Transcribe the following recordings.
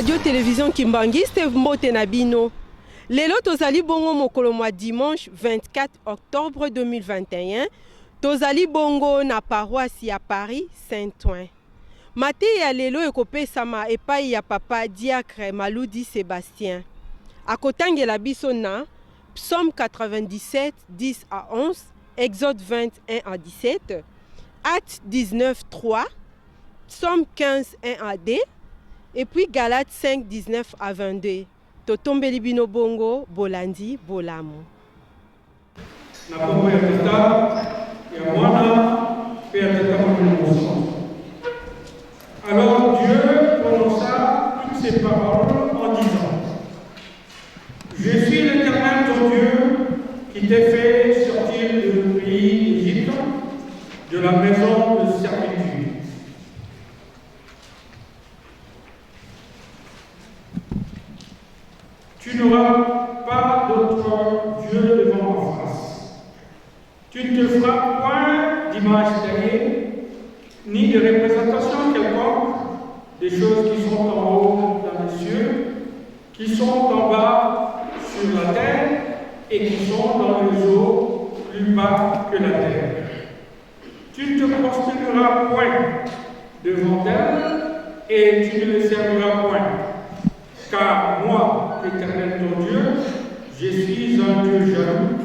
Radio Television Kimbanguiste, mbote na bino. Lelo tozali bongo mokolo mwa dimanche 24 octobre 2021, tozali bongo na paroisse ya Paris Saint-Ouen. Mateya ya lelo ekopesama epai ya papa Diacre Maludi Sebastien. Akotangela biso na Psaume 97, 10 à 11, Exode 20, 1 à 17, Actes 19, 3, Psaume 15, 1 à 2, et puis Galates 5, 19 à 22. Totombeli bino bongo bolandi bolamu. Na kombo ya Tata, ya Mwana, mpe ya Tata Molimo Mosantu. Alors Dieu prononça toutes ces paroles en disant, Je suis l'Éternel ton Dieu qui t'ai fait sortir du pays d'Égypte, de la maison de servitude. Tu n'auras pas d'autre Dieu devant ma face. Tu ne te feras point d'image taillée, ni de représentation quelconque des choses qui sont en haut dans les cieux, qui sont en bas sur la terre et qui sont dans les eaux plus bas que la terre. Tu ne te prosterneras point devant elles et tu ne les serviras point. Car moi, l'Éternel ton Dieu, je suis un Dieu jaloux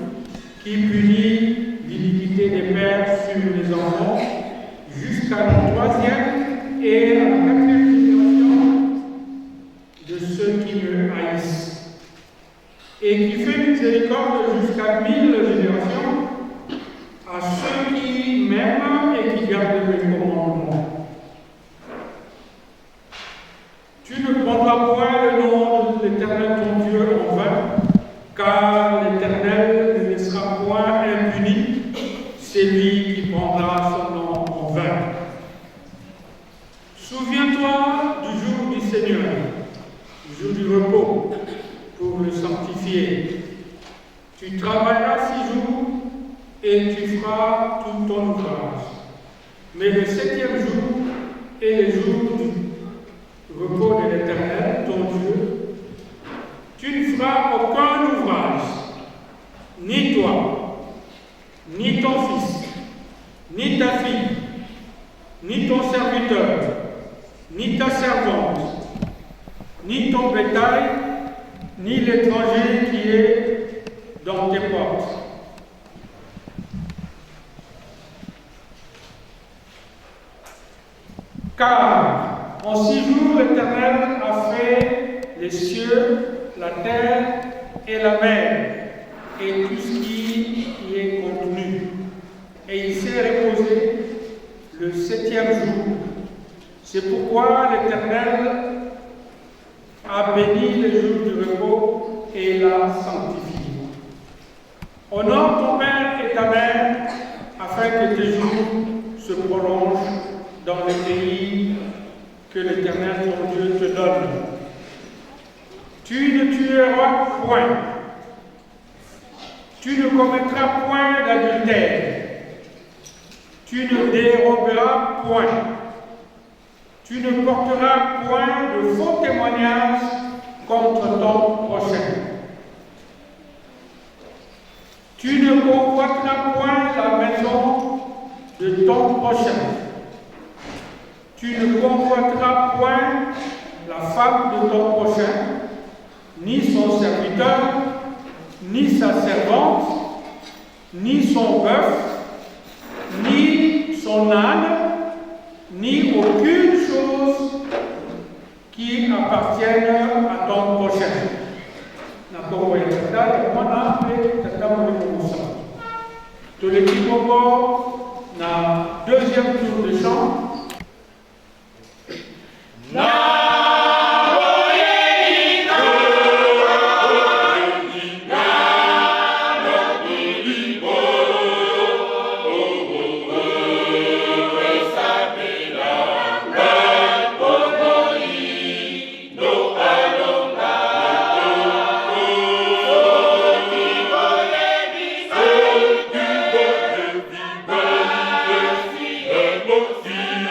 qui punit l'iniquité des pères sur les enfants jusqu'à la troisième et à la quatrième génération de ceux qui me haïssent, et qui fait miséricorde jusqu'à 1000 générations à ceux qui m'aiment et qui gardent mes commandements. Tu ne prendras point le nom de l'Éternel ton Dieu en vain, car l'Éternel ne laissera point impuni celui qui prendra son nom en vain. Souviens-toi du jour du Seigneur, du jour du repos, pour le sanctifier. Tu travailleras 6 jours et tu feras tout ton ouvrage. Mais le 7e jour est le jour du repos de l'Éternel, ton Dieu. Tu ne feras aucun ouvrage, ni toi, ni ton fils, ni ta fille, ni ton serviteur, ni ta servante, ni ton bétail, ni l'étranger qui est dans tes portes. Car en 6 jours, l'Éternel a fait les cieux, la terre et la mer, et tout ce qui y est contenu. Et il s'est reposé le 7e jour. C'est pourquoi l'Éternel a béni le jour du repos et l'a sanctifié. Honore ton père et ta mère, afin que tes jours se prolongent dans le pays que l'Éternel ton Dieu te donne. Tu ne tueras point. Tu ne commettras point d'adultère. Tu ne déroberas point. Tu ne porteras point de faux témoignages contre ton prochain. Tu ne convoiteras point la maison de ton prochain. Tu ne convoiteras point la femme de ton prochain, ni son serviteur, ni sa servante, ni son bœuf, ni son âne, ni aucune chose qui appartienne à ton prochain. Na kombo ya Tata, ya Mwana mpe Tata Molimo Mosantu. Toleki bongo na deuxième tour de chant. Thank you.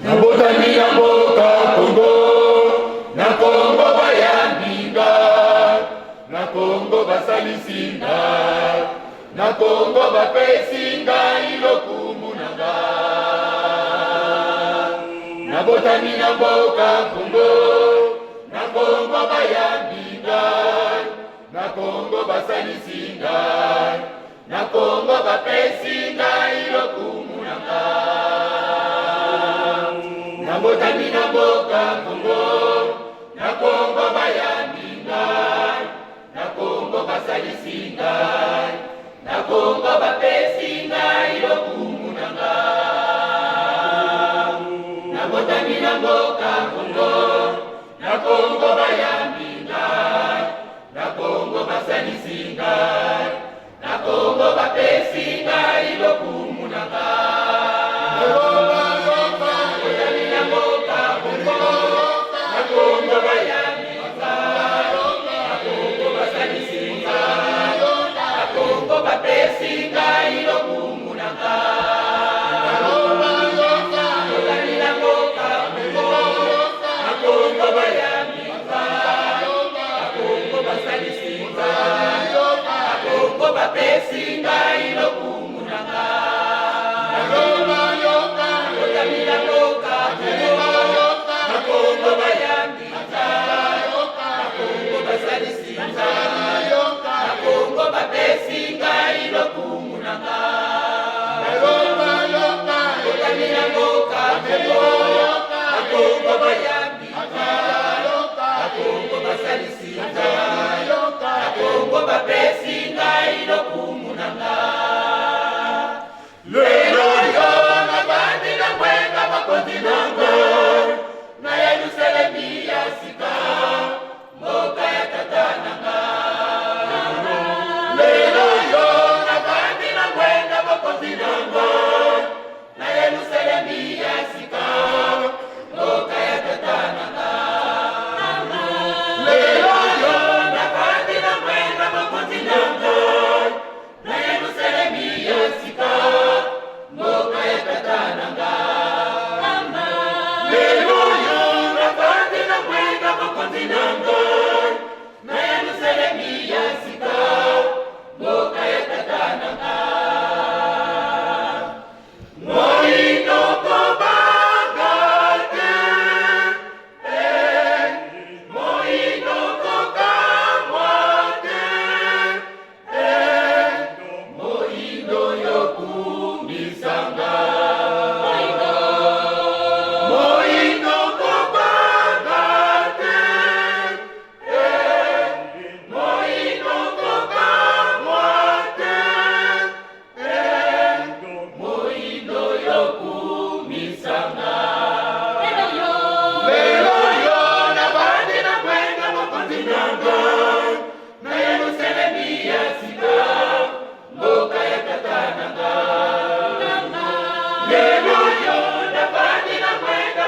Nabotami na mboka Kongo, na Kongo bayambi nga, na Kongo basalisi nga, na Kongo bapesi ngai lokumu na nga. Nabotami na mboka Kongo, na Kongo bayambi nga, na Kongo basalisi nga, na Kongo bapesi ngai lokumu na nga. Nabotami na mboka Kongo, na Kongo bayambi ngai, na Kongo basalisi ngai, na Kongo bapesi ngai lokumu na nga. Nabotami na mboka Kongo, na Kongo bayambi ngai, na Kongo basalisi ngai, na Kongo bapesi ngai lokumu na nga. Nabotami na mboka Kongo, na Kongo bayambi ngai, na Kongo basalisi ngai, na Kongo bapesi ngai lokumu na nga. Nabotami na mboka Kongo, na Kongo bayambi ngai, na Kongo basalisi ngai, na Kongo bapesi ngai lokumu na nga. Nabotami na mboka Kongo, na Kongo bayambi ngai, na Kongo basalisi ngai, na Kongo bapesi ngai lokumu na nga. Nabotami na mboka Kongo, na Kongo bayambi ngai, na Kongo basalisi ngai, na Kongo bapesi ngai lokumu na nga. Lelo yo navandi na ngwende bokonzi na ngai, na Yelusalemi ya sika, mboka ya tata na nga. Lelo yo navandi na ngwende bokonzi na ngai, na Yelusalemi ya sika, mboka ya tata na nga. Lelo yo navandi na ngwende bokonzi na ngai,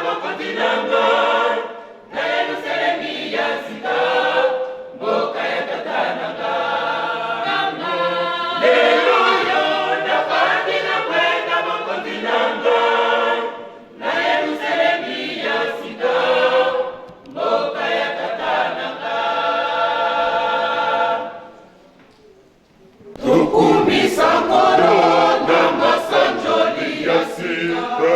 mokonzi na ngai na Yelusalemi ya sika, mboka ya tata na ngai. Lelo oyo nafandi na kwenda mokonzi na ngai na Yelusalemi ya sika, mboka ya tata na ngai. Tokumisa Nkolo na masanjoli ya sika,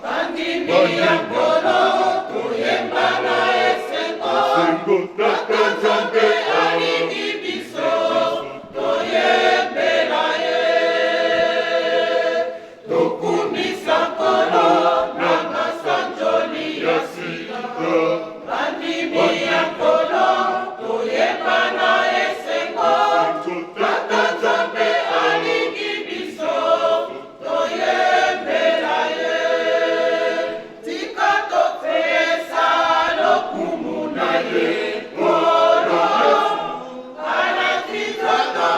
bandimi ya Nkolo, toyemba na esengo. Sengo Tata Nzambe alingi biso, toyembela ye. Tokumisa Nkolo na masanjoli ya sika, bandimi ya Nkolo, toyemba na esengo. Sengo Tata Nzambe alingi biso, toyembela ye. Tika topesa lokumu na ye, Nkolo alati nzoto,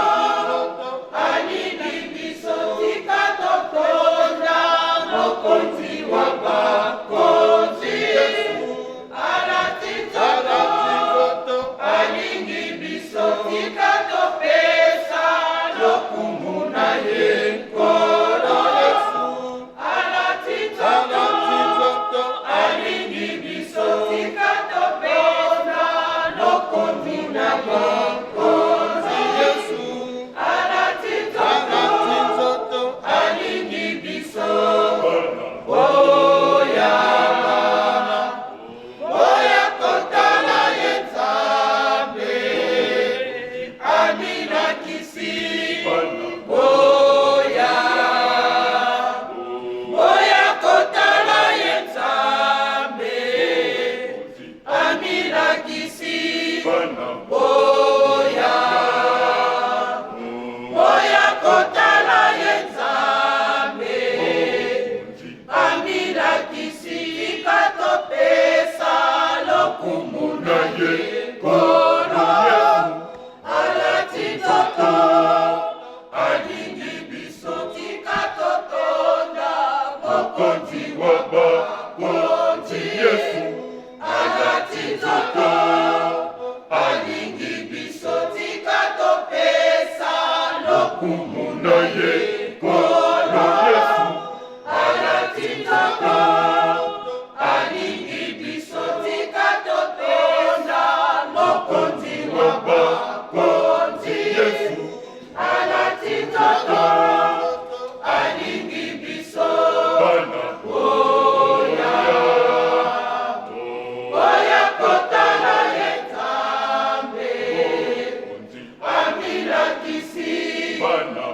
alingi biso. Tika totonda mokonzi wa bakonzi, alati nzoto, alingi biso. Tika topesa lokumu na ye, Nkolo alati nzoto, alingi biso. Tika topesa lokumu na bakonzi, alati nzoto, alingi biso. Boya, boya kotala ye Nzambe amilakisi. Boya, boya kotala ye Nzambe amilakisi. Boya, boya kotala ye Nzambe amilakisi. Tika topesa lokumu na ye, Nkolo alati nzoto, alingi biso. Tika totonda mokonzi wa bakonzi Yesu alati nzoto, alingi biso. Tika topesa lokumu na ye, Nkolo Yesu alati nzoto, alingi biso. Tika totonda mokonzi wa bakonzi Yesu alati nzoto, alingi biso. Bana, Boya, boya kotala ye Nzambe mokonzi amilakisi. Bana.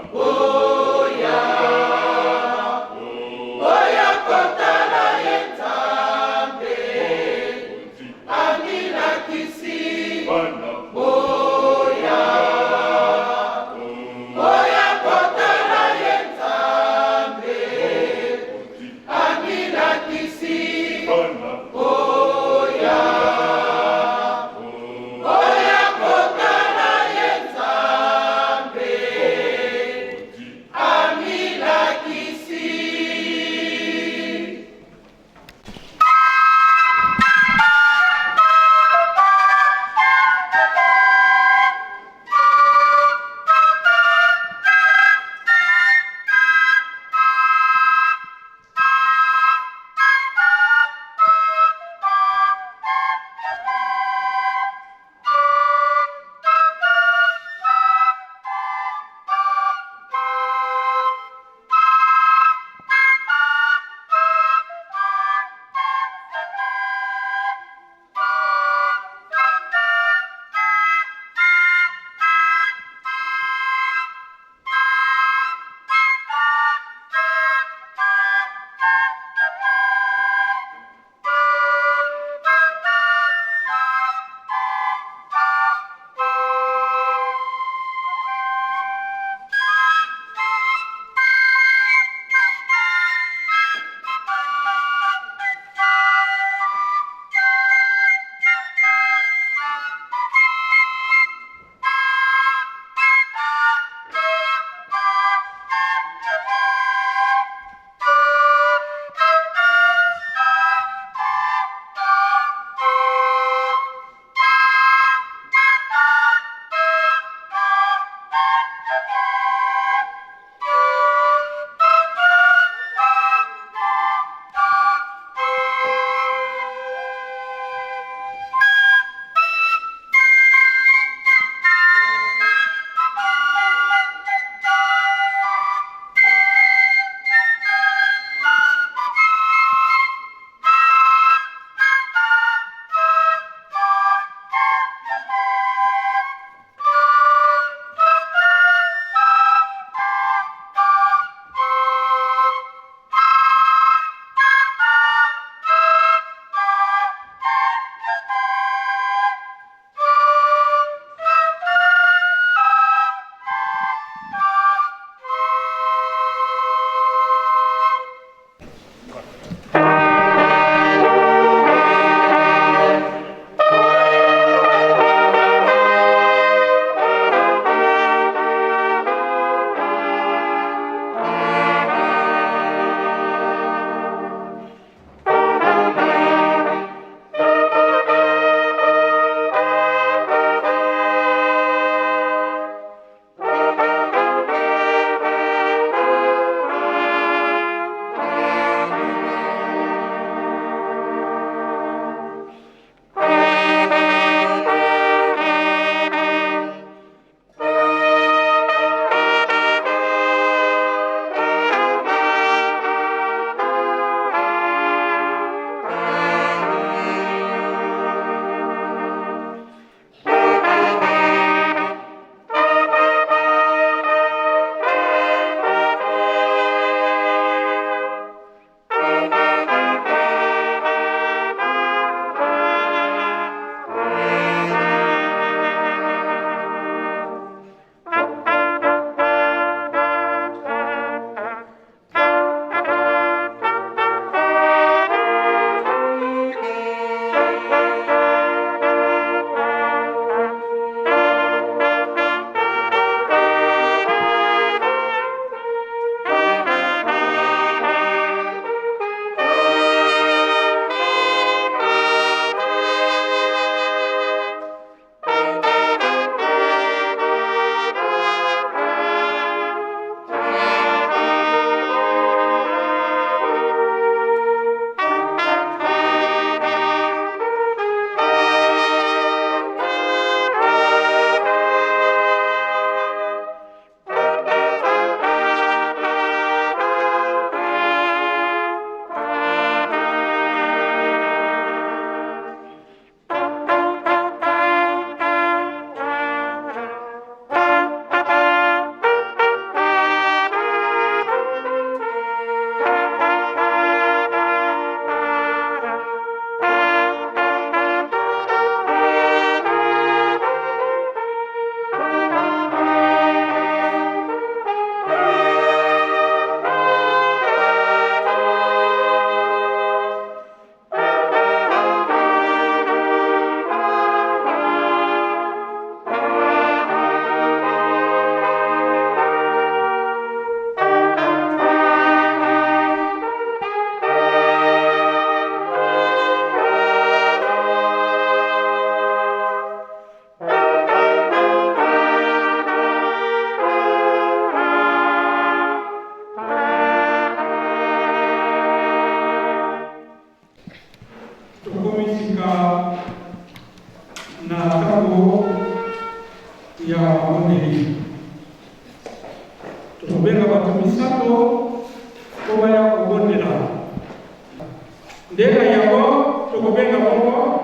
Nde na yango tokobenga bongo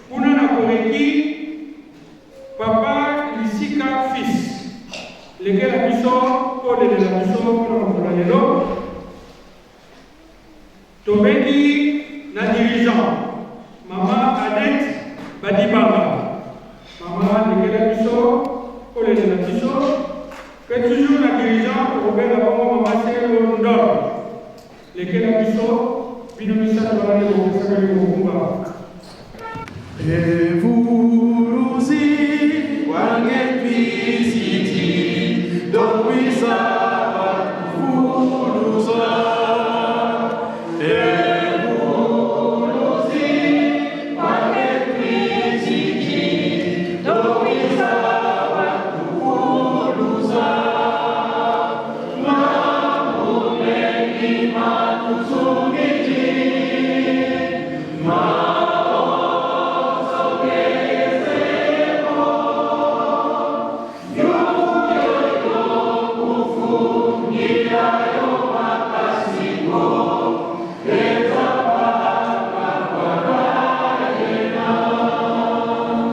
kuna na Koreki Papa Lisika Fils. Lekela biso mpo olelela biso mpo na mokolo ya lelo. Tobengi na dirigeant Mama Annette Badibanga. Mama lekela biso olelela biso. Mpe toujours na dirigeant tokobenga bongo Mama Selo Ndolo. Lekela biso bino misato wana nde bopesakaki mokumba. Evuruzi wangetwisiti dokwisa bakufuluza. Evuruzi wangetwisiti dokwisa bakufuluza.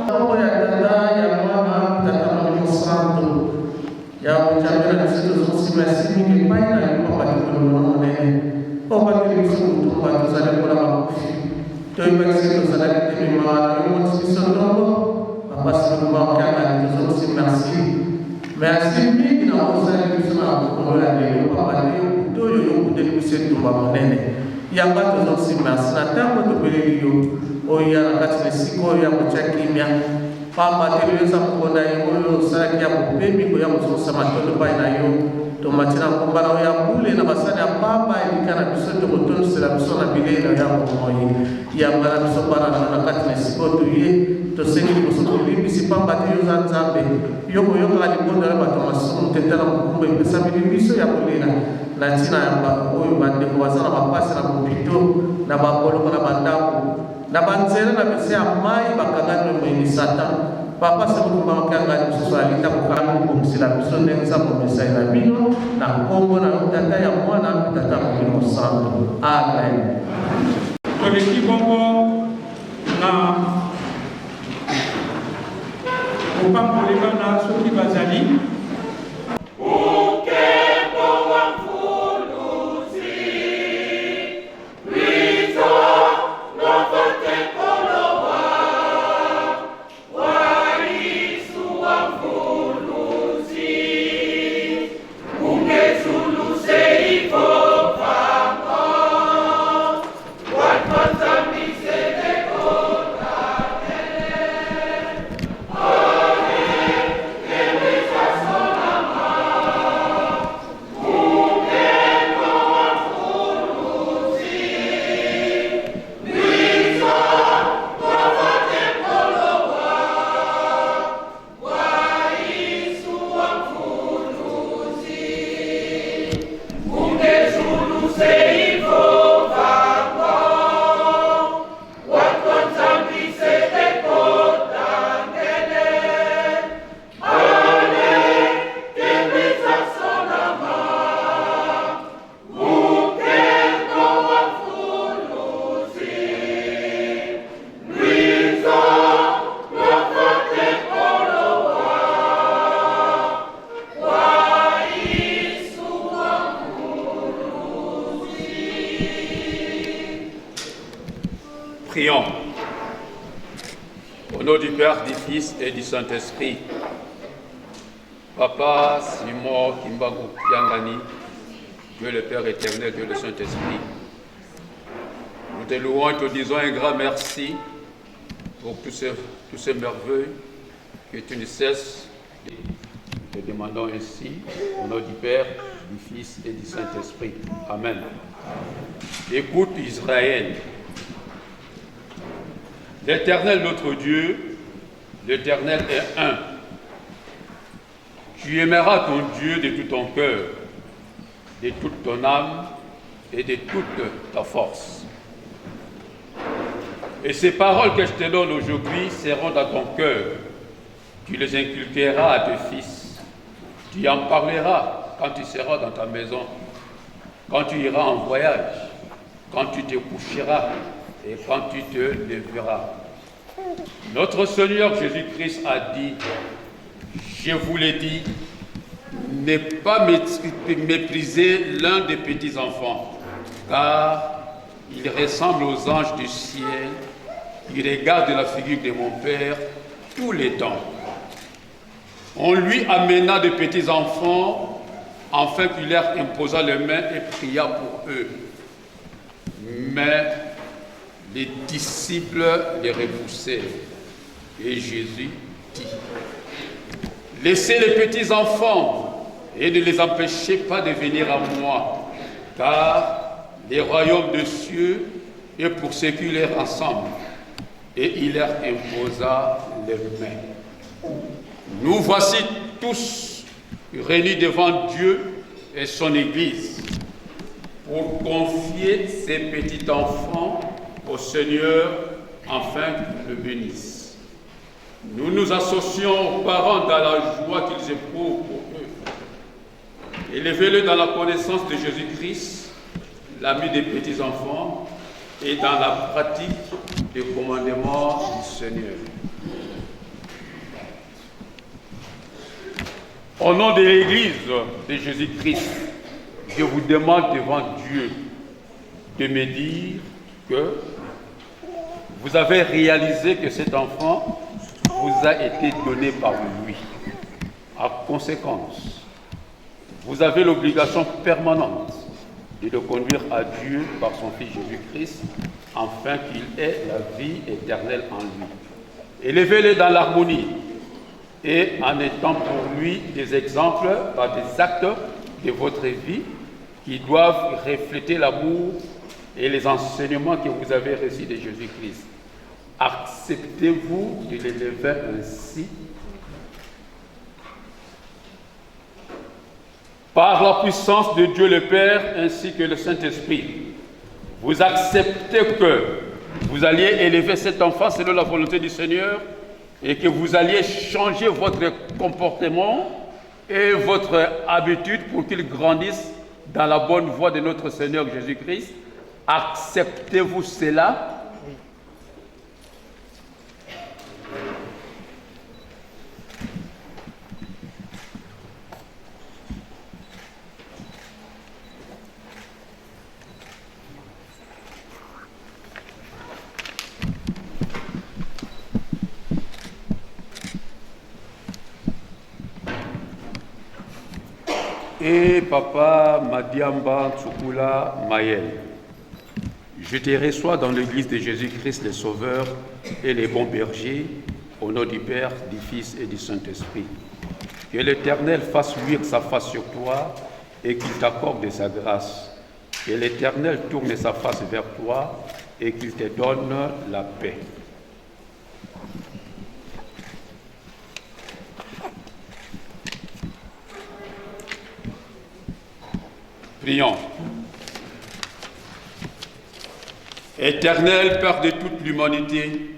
Nkombo ya Tata, ya Mwana, mpe Tata Molimo Santu. Yawe Nzambe na biso, tozongisi mersi mingi epai na yo mpamba te bolingo na monene obateli biso motumba tozali lokola bakufi. Toyebaki se tozalaki te me mawa na yo emonisi biso ntongo. Papa Simon Kiangani, tozongisi mersi. Mersi mingi na osali biso na mokolo ya lelo mpamba te yo butu oyo yo okuteli biso etumba monene. Yamba tozongisi mersi na ntango tobeleli yo oya na kati na esika oyo ya kotya kimia. Pamba te lelo eza mokolo na yo oyo osalaki ya bopemi koya kozongisa matondo epai na yo. Tomati na ngomba na yo ya bule na basani ya pamba elika na biso ete okotondisela biso na bilei na yo ya bomoi. Yamba na biso bana na yo na kati na esika oyo toye. Tosengi liboso bolimbisi pamba te yo oza Nzambe. Yo koyokaka libondela ya bato ya masumu te. Tala mokumba epesameli biso ya kolela na ntina ya oyo bandeko baza na bapasi na bopito, na baboloko, na bandako. Na ba nzela na bese ya mayi bakangami no moyini satan papa soki kumba makiangani mosusu alita kokanga kobongisela biso ndenge nzambe omesai na bino na nkombo na yo tata ya mwana mpe tata ya molimo santo amen. Toleki bongo na kopamboli bana soki bazali. Prions. Au nom du Père, du Fils et du Saint-Esprit, Papa Simon Kimbangu Kiangani, Dieu le Père éternel, Dieu le Saint-Esprit, nous te louons et te disons un grand merci pour tous ces, tous ces merveilles que tu ne cesses. Nous te demandons ainsi, au nom du Père, du Fils et du Saint-Esprit. Amen. Écoute Israël. L'Éternel notre Dieu, l'Éternel est un. Tu aimeras ton Dieu de tout ton cœur, de toute ton âme et de toute ta force. Et ces paroles que je te donne aujourd'hui seront dans ton cœur. Tu les inculqueras à tes fils. Tu en parleras quand tu seras dans ta maison, quand tu iras en voyage, quand tu te coucheras et quand tu te lèveras. Notre Seigneur Jésus-Christ a dit, je vous l'ai dit, n'est pas mépriser l'un des petits-enfants, car il ressemble aux anges du ciel qui regardent la figure de mon Père tous les temps. On lui amena des petits-enfants afin qu'il leur imposât les mains et pria pour eux. Mais les disciples les repoussèrent. Et Jésus dit, Laissez les petits enfants et ne les empêchez pas de venir à moi, car les royaumes des cieux est pour ceux qui les rassemblent. Et il leur imposa les mains. Nous voici tous réunis devant Dieu et son Église pour confier ces petits enfants au Seigneur afin qu'il le bénisse. Nous nous associons aux parents dans la joie qu'ils éprouvent pour eux. Élevez-les dans la connaissance de Jésus-Christ, l'ami des petits-enfants, et dans la pratique des commandements du Seigneur. Au nom de l'Église de Jésus-Christ, je vous demande devant Dieu de me dire que vous avez réalisé que cet enfant vous a été donné par lui. À conséquence, vous avez l'obligation permanente de le conduire à Dieu par son Fils Jésus-Christ, afin qu'il ait la vie éternelle en lui. Élevez-le dans l'harmonie et en étant pour lui des exemples par des actes de votre vie qui doivent refléter l'amour et les enseignements que vous avez reçus de Jésus-Christ. Acceptez-vous de l'élever ainsi par la puissance de Dieu le Père ainsi que le Saint-Esprit. Vous acceptez que vous alliez élever cet enfant selon la volonté du Seigneur et que vous alliez changer votre comportement et votre habitude pour qu'il grandisse dans la bonne voie de notre Seigneur Jésus-Christ. Acceptez-vous cela? Et papa Madiamba Tsukula Mayel, je te reçois dans l'église de Jésus-Christ le Sauveur et les bons bergers, au nom du Père, du Fils et du Saint-Esprit. Que l'Éternel fasse luire sa face sur toi et qu'il t'accorde sa grâce. Que l'Éternel tourne sa face vers toi et qu'il te donne la paix. Prions. Éternel Père de toute l'humanité,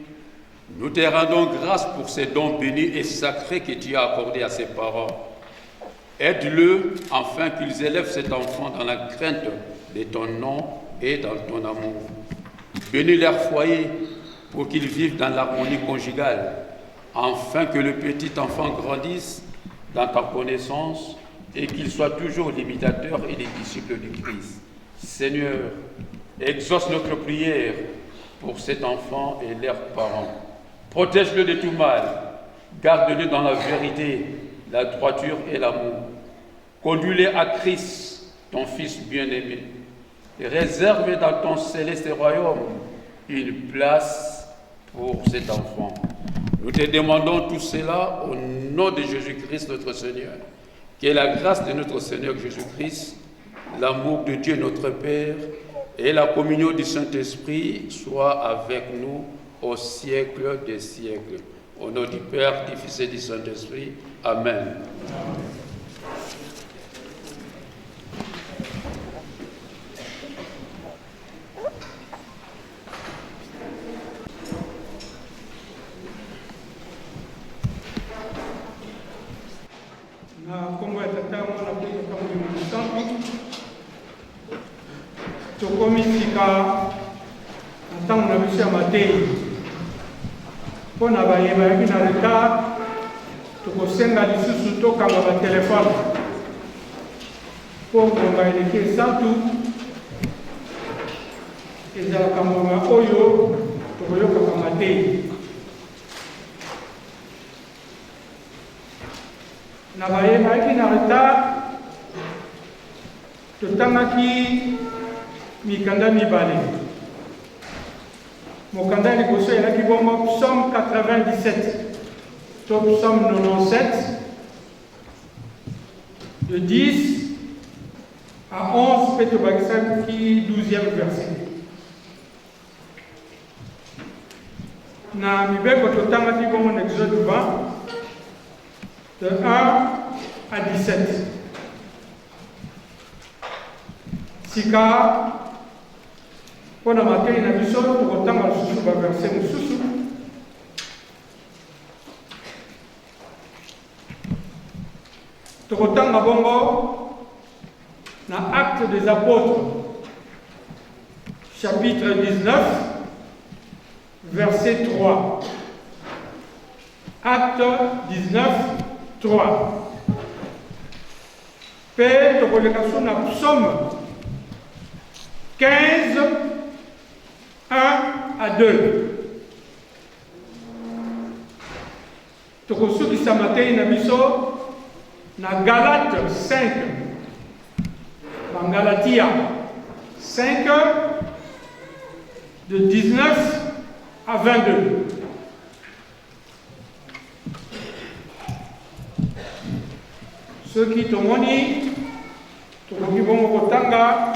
nous te rendons grâce pour ces dons bénis et sacrés que tu as accordés à ses parents. Aide-le afin qu'ils élèvent cet enfant dans la crainte de ton nom et dans ton amour. Bénis leur foyer pour qu'ils vivent dans l'harmonie conjugale, afin que le petit enfant grandisse dans ta connaissance et qu'il soit toujours l'imitateur et les disciples du Christ. Seigneur, exauce notre prière pour cet enfant et leurs parents. Protège-le de tout mal, garde-le dans la vérité, la droiture et l'amour. Conduis-le à Christ, ton Fils bien-aimé. Réserve dans ton céleste royaume une place pour cet enfant. Nous te demandons tout cela au nom de Jésus-Christ notre Seigneur. Que la grâce de notre Seigneur Jésus-Christ, l'amour de Dieu notre Père et la communion du Saint-Esprit soient avec nous au siècle des siècles. Au nom du Père, du Fils et du Saint-Esprit. Amen. Na nkombo ya Tata, Mwana mpe Tata Molimo Mosantu. Tokomi sika na ntango na biso ya mateyi. Mpo na baye bayaki na retard, tokosenga lisusu tokanga batelefone mpo ngonga eleki esantu ezalaka ngonga oyo tokoyokaka mateyi. Na baye bayaki na retard, Totangaki mikanda mibale. Mokanda ya liboso elaki bongo Psaume 97 to Psaume 97 de 10 à 11 mpe tobakisaki 12e verset. Na mibeko totangaki bongo na Exode 20 de 1 à 17. Sika, mpo na mateyi na biso, tokotanga lisusu baverse mosusu. Tokotanga bongo na Actes des Apôtres, chapitre 19, verset 3. Acte 19, 3. Mpe tokoleka so na Psaume 15, 1 à 2. Tokosukisa mateyi na biso na Galate 5, Bangalatia 5, de 19 à 22. Soki tomoni, tokoki bongo kotanga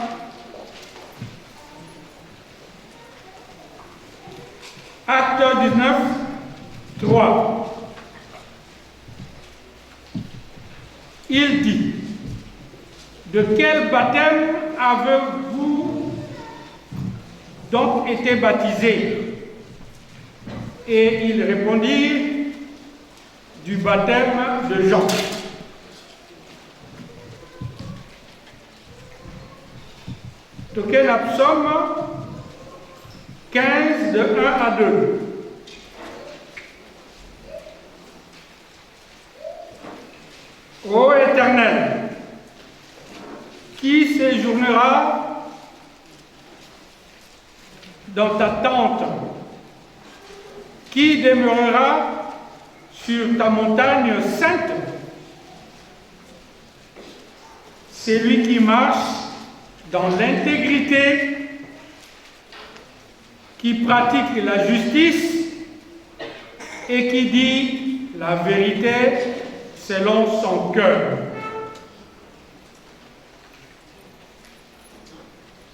Acte 19, 3. Il dit, de quel baptême avez-vous donc été baptisés? Et ils répondirent, du baptême de Jean. Toke na Psaume 15 de 1 à 2. Ô Éternel, qui séjournera dans ta tente? Qui demeurera sur ta montagne sainte? C'est lui qui marche dans l'intégrité, qui pratique la justice et qui dit la vérité selon son cœur.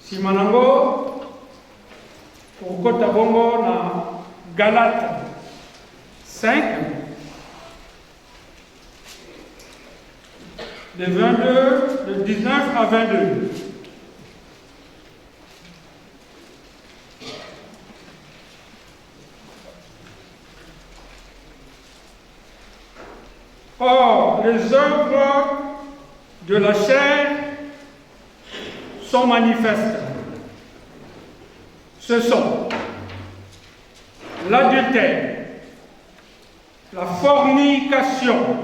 Nsima na yango, tokokota bongo na Galate 5, de 22, de 19 à 22. Or, les œuvres de la chair sont manifestes. Ce sont l'adultère, la fornication,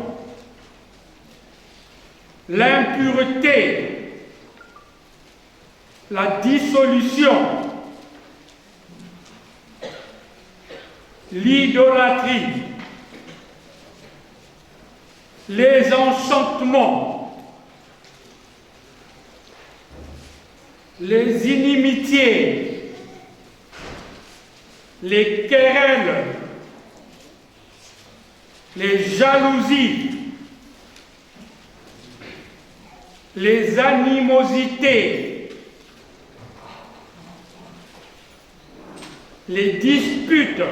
l'impureté, la dissolution, l'idolâtrie, les enchantements, les inimitiés, les querelles, les jalousies, les animosités, les disputes,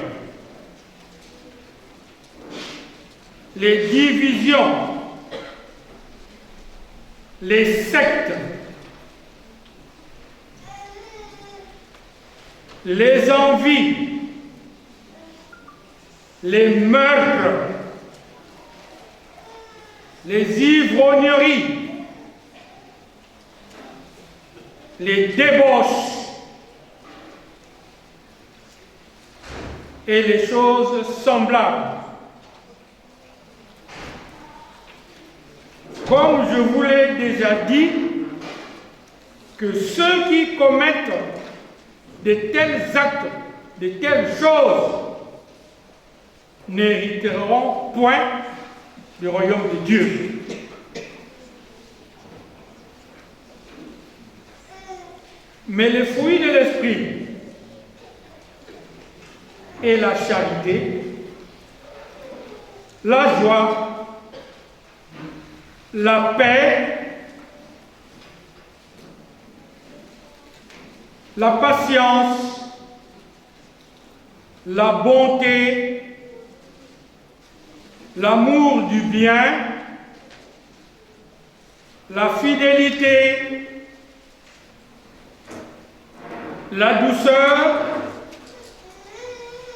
les divisions, les sectes, les envies, les meurtres, les ivrogneries, Les débauches et les choses semblables. Comme je vous l'ai déjà dit, que ceux qui commettent de tels actes, de telles choses, n'hériteront point du royaume de Dieu. Mais le fruit de l'esprit est la charité, la joie, la paix, la patience, la bonté, l'amour du bien, la fidélité, la douceur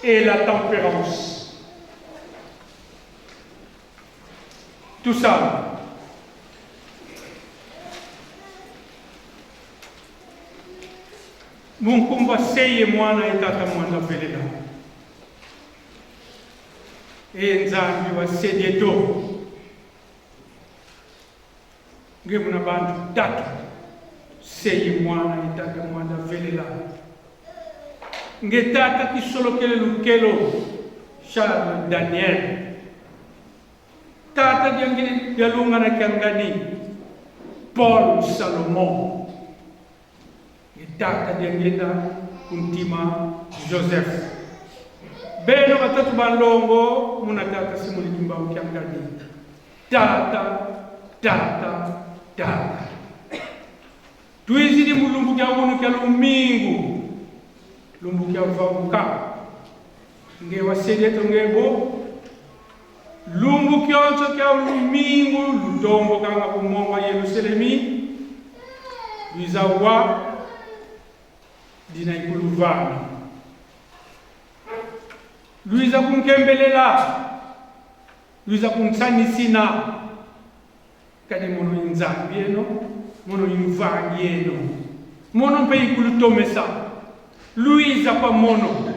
et la tempérance. Tout ça. Munkumba seye mwana etata mwana velela. E nzambi wa sedieto. Nge muna bantu tatu. Seye mwana etata mwana velela. Nge tata kisolokele lukelo. Charles Daniel. Tata diangine dialunga na kiangani. Paul Salomon. Nge tata diangenda kuntima Joseph. Beno batatu balongo muna tata simuli kimbangu kiangani. Tata, tata, tata. Tuizidi mulumbu kya unu kya lumingu. Lumbu kya vabuka. Nge wasedie tongebo. Lumbu kyonso kya lumingu lutombo kanga kumonga Yerusalemi. Luizawa dina ikuluvana. Luiza kunkembelela. Luiza kuntsanisina. Kadi mono inzambi eno, mono imvangi eno. Mono mpe ikulutomesa. Luiza pa mono.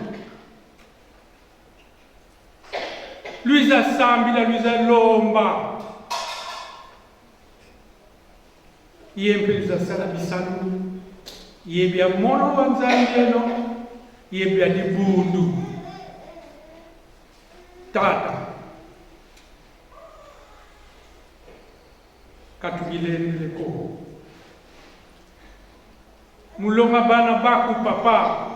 Luiza sambila, Luiza lomba. Ye mpe Luiza sala bisalu. Ye bia mono wa nzambi eno, ye bia libundu. Tata. Katugilendele ko. Mulonga bana baku papa.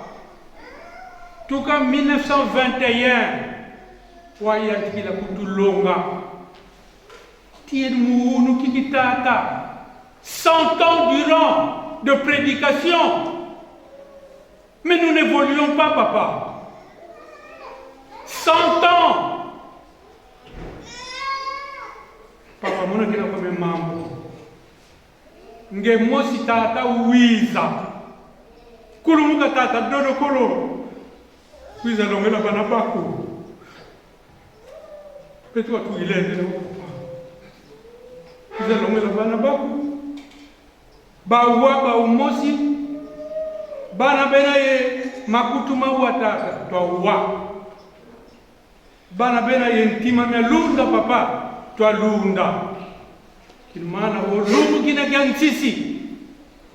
Tuka 1921 wayantikila kutulonga. Tien muunu kikitata. 100 ans durant de prédication. Mais nous n'évoluons pas, papa. 100 ans. Papa, mona kina kome mambo. Nge mosi tata wiza. Kulumuka tata dodo kolo. Wiza longela bana baku. Petu watu ilende. Wiza longela bana baku. Bawa ba umosi. Bana bena ye makutu mawa tata. Twa Bana bena ye ntima mia lunda papa. Twa lunda. Kinumana wo lungu kina kya nsisi.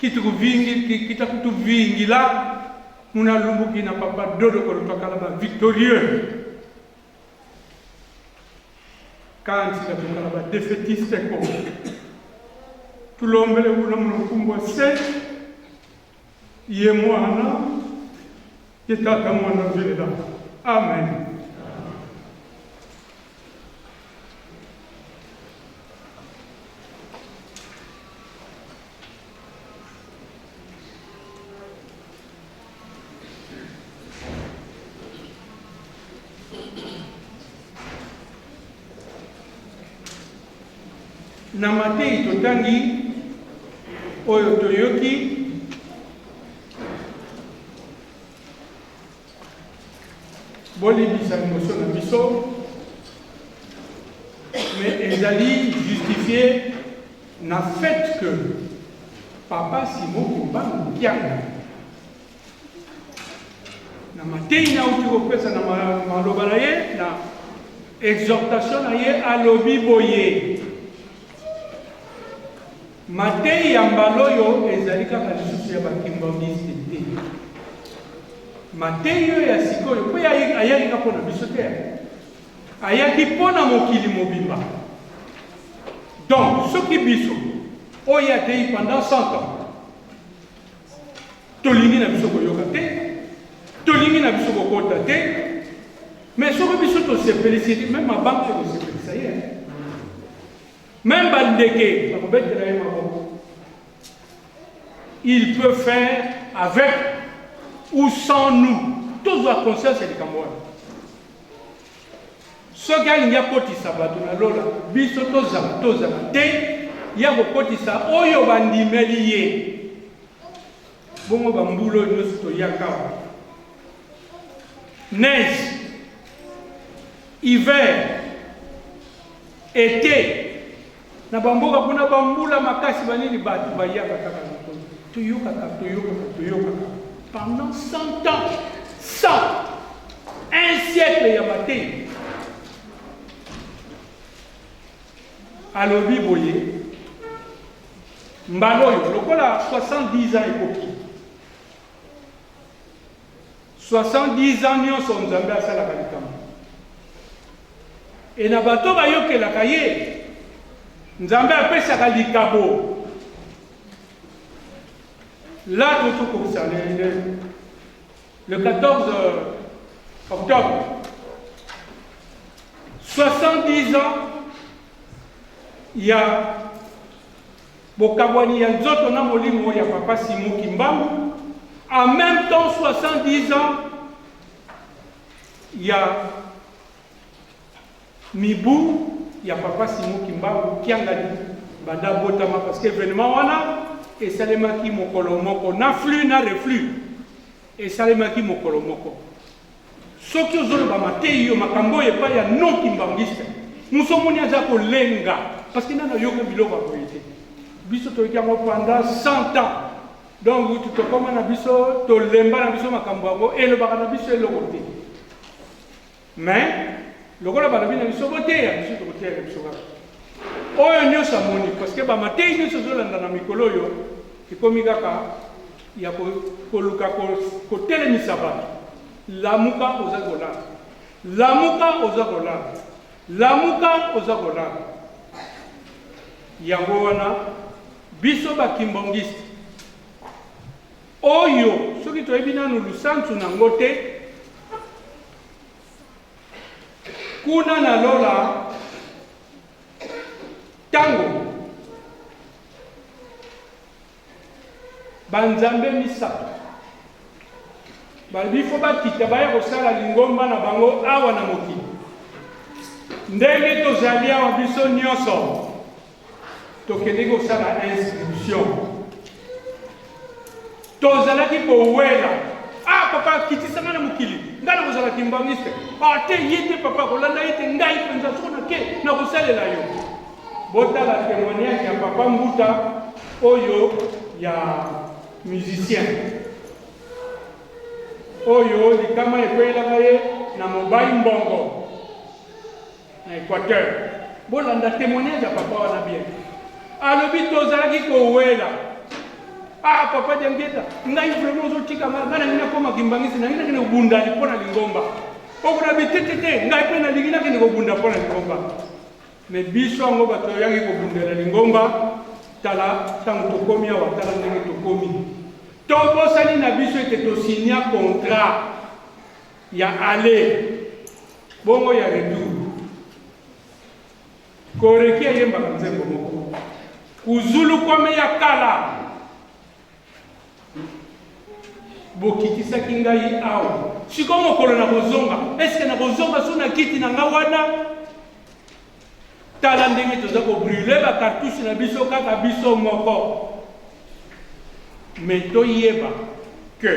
Kitu kuvingi, kita kutu vingi la. Muna lumbu kina papa dodo kolo twakala ba victorieux. Kanti katukala ba défaitiste ko. Tulombele una muno se. Ye mwana. Ye tata mwana velela. Amen. Na matei totangi oyo toyoki bolibisa liboso na biso, mais ezali justifié na fait que Papa Simon Kimbangu Kiangani na mateyi nauti kopesa na maloba na ye na exhortation na ye alobi boye mateyi ya mbala oyo ezali kaka lisusu ya bakimbangiste te mateyi oyo ya sikoyo mpo ayaki kaka mpo na biso te ayaki mpo na mokili mobimba donc soki biso oyo ateyi pendant 100 ans Tolingi na biso koyoka te, tolingi na biso kokota te, mais soki biso tosepelisi ye, meme mabanga ekosepelisa ye, meme bandeke bakobetela ye maboko. Il peut faire avec ou sans nous. Tozwa conscience ya likambo wana. Soki alingi akotisa bato na lola, biso tozala tozala te, ye akokotisa oyo bandimeli ye. Bongo bambula oyo nyonso toyaka awa, neige, hiver, ete, na bamboka kuna bambula makasi banini, bato bayaka kaka na Kongo, toyokaka toyokaka toyokaka pendant 100 ans, 100 un siècle ya mateyi. Alobi boye mbala oyo lokola 70 ans ekoki 70 ans nyonso Nzambe asalaka likambo e na bato bayokelaka ye Nzambe apesaka likabo la tozokokisa le, le 14 octobre 70 ans ya bokabwani ya nzoto na molimo ya papa Simon Kimbangu, en même temps 70 ans ya mibu ya papa Simon Kimbangu Kiangani banda abotama, parce que événement wana esalemaki mokolo moko na flux na reflux esalemaki mokolo moko. Soki ozoloba mateyi yo makambo oyo epai ya non kimbanguiste, mosu omoni aza kolenga parce que nanu ayoka biloko ya boye te. Biso toyoki yango pendant 100 ans, donc tokoma na biso tolemba na biso makambo yango, elobaka na biso eloko te. Mais lokola balobi na biso boteya biso, tokoteya na biso kaka oyo nyonso amoni, parce que bamateyi nyonso ezolanda na mikolo oyo ekomi kaka ya koluka kotelemisa bato. Lamuka, oza kolala, lamuka, oza kolala, lamuka, oza kolala. Yango wana biso bakimbongiste oyo soki toyebi nanu lusantu nango te, kuna na lola ntango banzambe misato balobi fo bakita baya kosala lingomba na bango awa na mokili, ndenge tozali awa biso nyonso tokendeki kosala inscription, tozalaki kowela ah papa kitisa ngai na mokili, ngai nakozala kimbangiste, ah te ye te papa kolanda ye te, ngai mpenza soko nake nakosalela yo. Botala témoignage ya papa Mbuta oyo ya musicien oyo likama ekweyelaka ye na Mobai Mbongo na Equateur. Bolanda témoignage ya papa wana bien. Alobi tozalaki kowela ah papa Diangienda, ngai vraiment ozotika ngai, ngai nalingi nakoma kimbangisi, nalingi nakende kobunda mpo na lingomba. Okuna bi te te te, ngai mpe nalingi nakende kobunda mpo na lingomba. Mais biso yango bato oyaki kobundela lingomba, tala ntango tokomi awa, tala ndenge tokomi. Tobosani na biso ete tosinya contrat ya aller bongo ya retour. Koreki ayembaka nzembo moko kuzulu kwame ya kala, bokitisaki ngai awa, sikoyo mokolo nakozonga, eske nakozonga so na kiti na ngai wana? Tala ndenge toza kobrule bacartouche na biso kaka biso moko. Mais toyeba que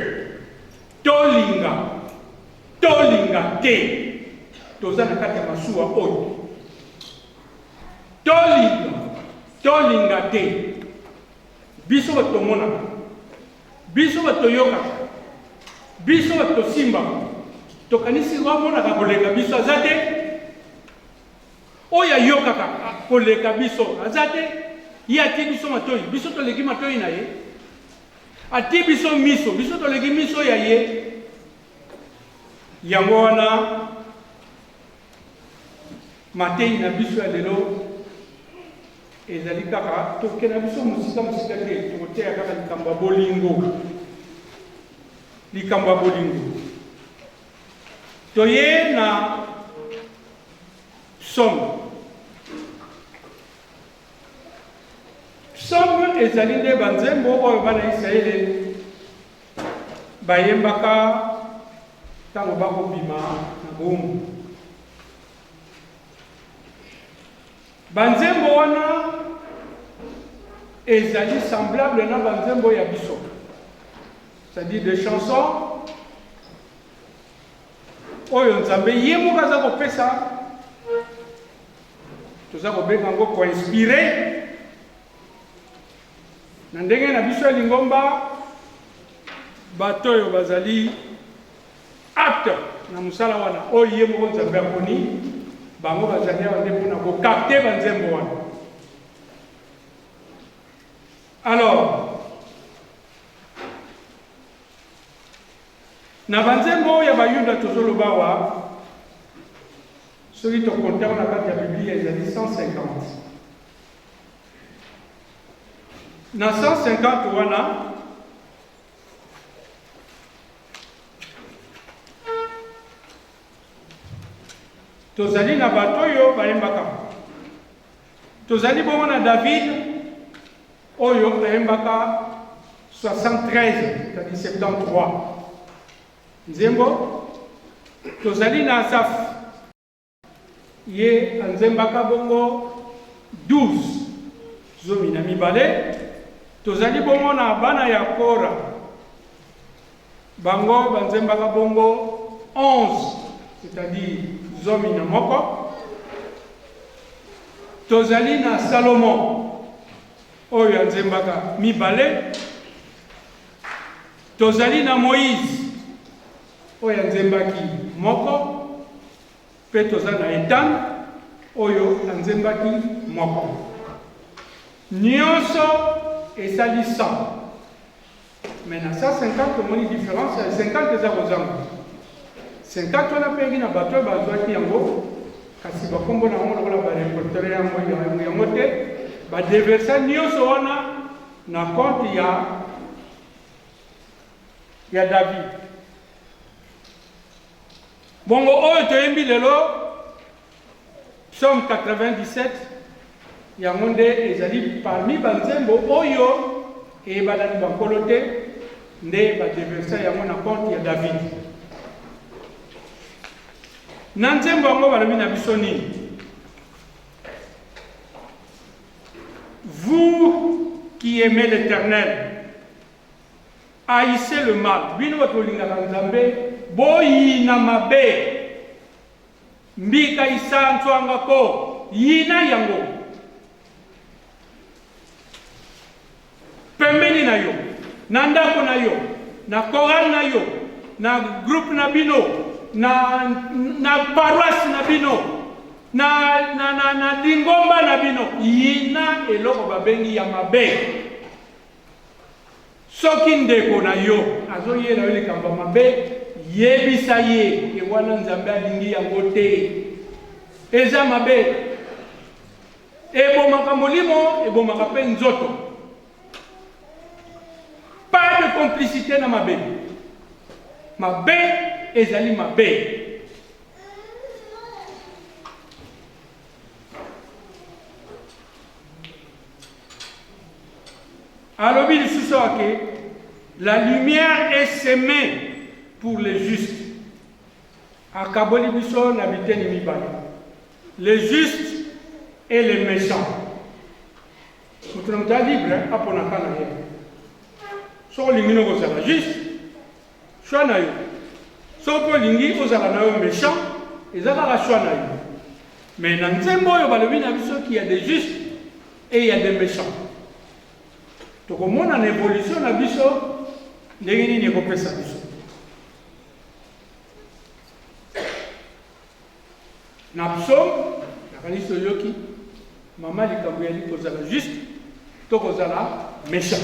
tolinga tolinga te, toza na kati ya masuwa oyo. Tolinga tolinga te, Biso bato tomonaka, biso bato toyokaka, biso bato tosimbaka, tokanisi amonaka koleka biso aza te. Oyo ayokaka koleka biso aza te. Ye atie biso matoi, biso toleki matoi na ye. Atie biso miso, biso toleki miso ya ye. Yango wana mateyi na biso ya lelo ezali kaka toke na biso mosika mosika te, tokoteya kaka likambo ya bolingo, likambo ya bolingo. Toye na psaume. Psaume ezali nde banzembo oyo bana ya Isalaele bayembaka ntango bakobima na bowumbu. Banzembo wana ezali semblable na banzembo ya biso, c'est-à-dire des chansons oyo Nzambe ye moko aza kopesa, toza kobenga yango koinspire na ndenge na biso ya lingomba. Bato oyo bazali apte na mosala wana oyo ye moko Nzambe aponi bango, bazali awa nde mpona kokapte banzembo wana. Alors na banzembo oyo ya Bayuda tozoloba awa, soki tokonte yango na kati ya Biblia ezali 150. Na 150 wana tozali na bato oyo bayembaka. Tozali bongo na David oyo ayembaka 73, c'est-à-dire 73 nzembo. Tozali na Asaf, ye anzembaka bongo 12, 12. Tozali bongo na bana ya Kora, bango banzembaka bongo 11, c'est-à-dire 11. Tozali na Salomon oyo anzembaka mibale. Tozali na Moïse oyo anzembaki moko, mpe toza na Etan oyo anzembaki moko. Nyonso esali 100, mais na 150 omoni différence ya 50 eza kozanga. 50 wana mpe eyaki na bato oyo bazwaki yango, kasi bakombo na yango lokola bareportere yango yango te, badeversa nyonso wana na compte ya David. Bongo oyo toyembi lelo, psaume 97, yango nde ezali parmi banzembo oyo eyebanaki bankolo te, nde badeversa yango na compte ya David. Na nzembo yango balobi na biso nini? Vous qui aimez l'Éternel, haïssez le mal. Bino bato bolingaka Nzambe, boyina mabe. Mbika isantswanga ko yina yango pembeni na yo, na ndako na yo, na chorale na yo, na groupe na bino, na paroisse na bino, na lingomba na bino. Yina eloko babengi ya mabe. Soki ndeko na yo azoyela yo likambo ya mabe, yebisa ye ke wana Nzambe alingi yango te, eza mabe, ebomaka molimo, ebomaka mpe nzoto. Pas de complicité na mabe. Mabe ezali mabe. Alobi lisusu awa ke la lumière est semée pour les justes. Akaboli biso na biteni mibale, les justes et les méchants. Moto na moto ya libre aponaka na ye. Soki olingi no kozala juste, choix na yo. Soki mpe olingi ozala na yo méchant, eza kaka choix na yo. Mais na nzembo oyo balobi na biso qu'il y a des justes et il y a des méchants. Tokomona na evolution na biso ndenge nini ekopesa biso. Na psaume, nakanisi toyoki mama likambo yali kozala juste to kozala méchant.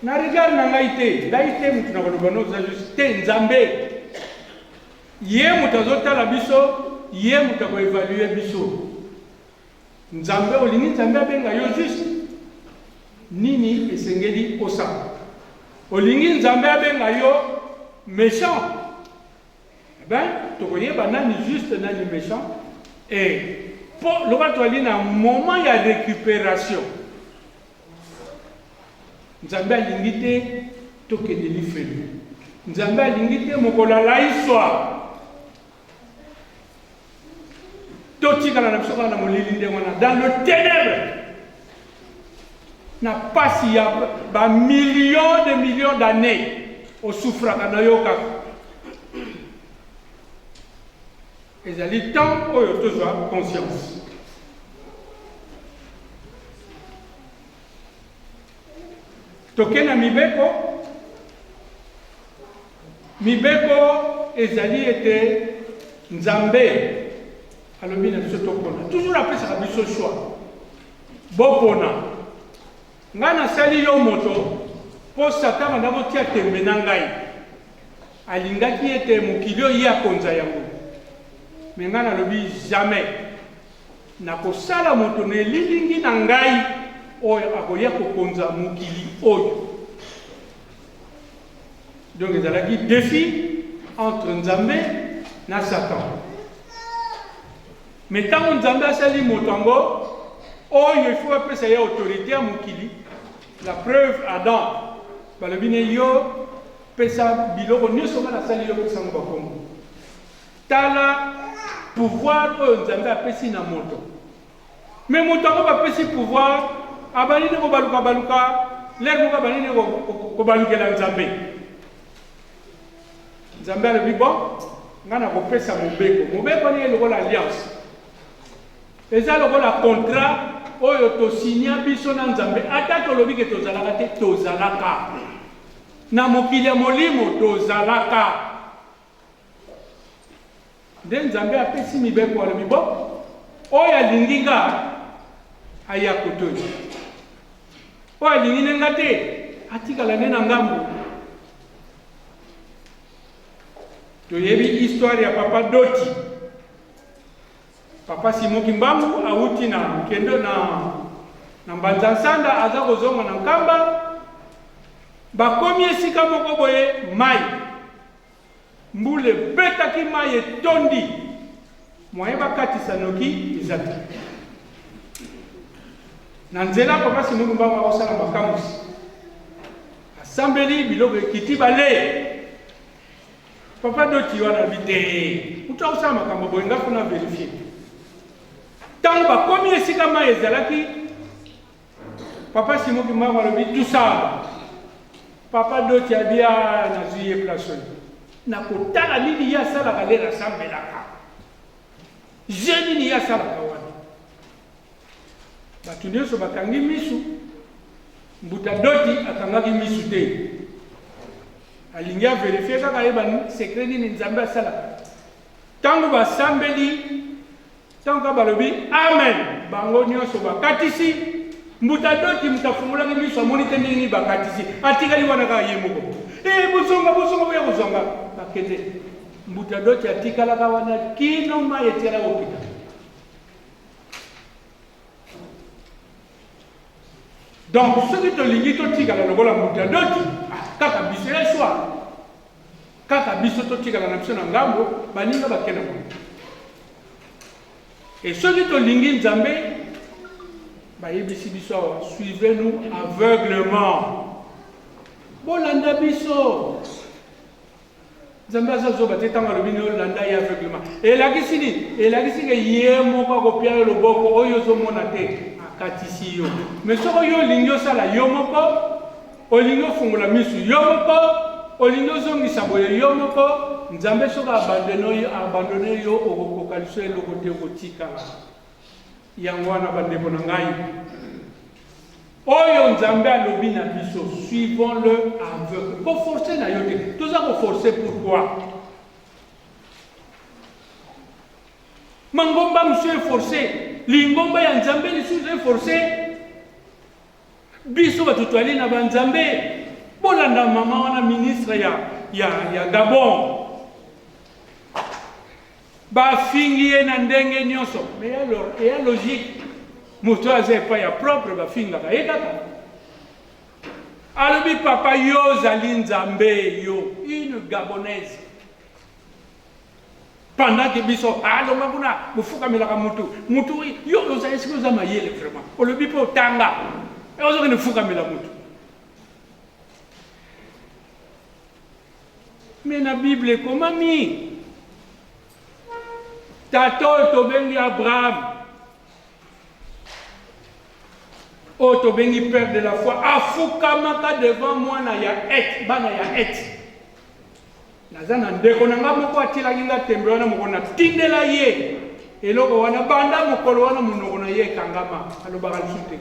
Na regard na ngai te, ngai te moto nakoloba no oza juste te, Nzambe ye moto azotala biso, ye moto akoevalue biso. Nzambe, olingi Nzambe abenga yo juste? Nini esengeli osala? Olingi Nzambe abenga yo mechant? Eh ben, tokoyeba nani juste nani mechant et po lokola toali na moment ya recuperation, Nzambe alingi te tokende lifelo. Nzambe alingi te mokolo alaiswa Totikala na biso kaka na molili ndenge wana, dans le ténèbre, na pasi ya ba millions de millions d'années, osufraka na yo kaka. Ezali temps oyo tozwa conscience. Toke na mibeko. Mibeko ezali ete Nzambe alobi na biso topona. Toujours apesaka biso choix. Bopona. Ngai nasali yo moto mpo Satan banda kotia tembe na ngai. Alingaki ete mokili oyo ye akonza yango. Me ngai nalobi jamais. Nakosala moto na elilingi na ngai oyo akoya kokonza mokili oyo. Donc ezalaki defi entre Nzambe na Satan. Mais ntango Nzambe asali moto yango oyo il faut apesa ye autorité ya mokili, la preuve Adam balobi ne yo pesa biloko nyonso nga nasali yo pesa yango bakombo. Tala pouvoir oyo Nzambe apesi na moto. Mais moto yango bapesi pouvoir abandi nde kobaluka baluka lere moko abandi nde kobalukela Nzambe. Nzambe alobi bon, ngai nakopesa mobeko. Mobeko nini? Lokola alliance, eza lokola contrat oyo tosinya biso na Nzambe. Ata tolobi ke tozalaka te, tozalaka na mokili ya molimo, tozalaka Nde Nzambe apesi mibeko, alobi, Bo, oyo alingi nga, aya kotoyo. Oyo alingi ne nga te, atikala nde na ngambo. Toyebi histoire ya papa Doti. Papa Simon Kimbangu awuti na Nkendo na na Mbanza Nsanda aza kozonga na Nkamba, bakomi esika moko boye mai Mbula ebetaki mayi etondi, moyen bakatisa noki eza te. Na nzela papa Simon Kimbangu akosala makamwisi, asambeli biloko ekiti bale. Papa Doti wana alobi te, moto akosala makambo boye nga kuna verifie. Ntango bakomi esika mayi ezalaki, Papa Simon Kimbangu alobi tusamba. Papa Doti abi ah nazwi ye place oyo. Nakotala nini ye asalaka lere asambelaka. Je nini ye asalaka wana. Bato nyonso bakangi misu. Mbuta Doti akangaki misu te. Alingi averifie kaka ayeba secret nini Nzambe asalaka. Ntango basambeli Tango kaka balobi amen, bango nionso bakatisi. Mbuta Doti moto afungolaki miso amoni te ndenge nini bakatisi, atikali wana kaka ye moko. Ee, bozonga, bozonga, boya kozwa nga. Bakende. Mbuta Doti atikalaka wana kino mai etikala kokita. Donc soki tolingi totikala lokola Mbuta Doti, ah, kaka biso ya choix. Kaka biso totikala na biso na ngambo, baninga bakenda bango. Et soki tolingi Nzambe, bayebisi biso awa, suivez-nous aveuglement. Bolanda biso. Nzambe aza zoba te ntango alobi no landa ye aveuglement. Elakisi nini? Elakisi ke ye moko akopia yo loboko oyo ozomona te, akatisi yo. Mais soki yo olingi osala yo moko, Olingi ofungola misu yo moko, olingi ozongisa boye yo moko, Nzambe soki abandonne yo okokoka lisusu eloko te okotikala. Yango wana bandeko na ngai, Oyo Nzambe alobi na biso, suivons-le aveugle. Ko forcer na yo te. Toza ko forcer pourquoi? Mangomba mosusu e forcer, lingomba ya Nzambe lisusu e forcer. Biso bato toali na ba Nzambe. Bolanda mama wana ministre ya, ya, ya Gabon. Bafingi ye na ndenge nyonso. Mais ya, ya logique. Moto aza epai ya propre bafingaka ye kaka. Alobi papa yo ozali Nzambe yo, une Gabonaise. Pendant que biso alonga ah, kuna bofukamelaka mutu mutu yo oza esika oza mayele vraiment olobi mpe otanga ozokende fukamela mutu me na bible ekomami tata oyo tobengi abraham oyo tobengi père de la foi afukamaka devant mwana ya et bana ya et naza na ndeko na nga moko atielaki nga tembe wana mokolo natindela ye eloko wana banda mokolo wana monoko na ye ekangama alobaka lisusu te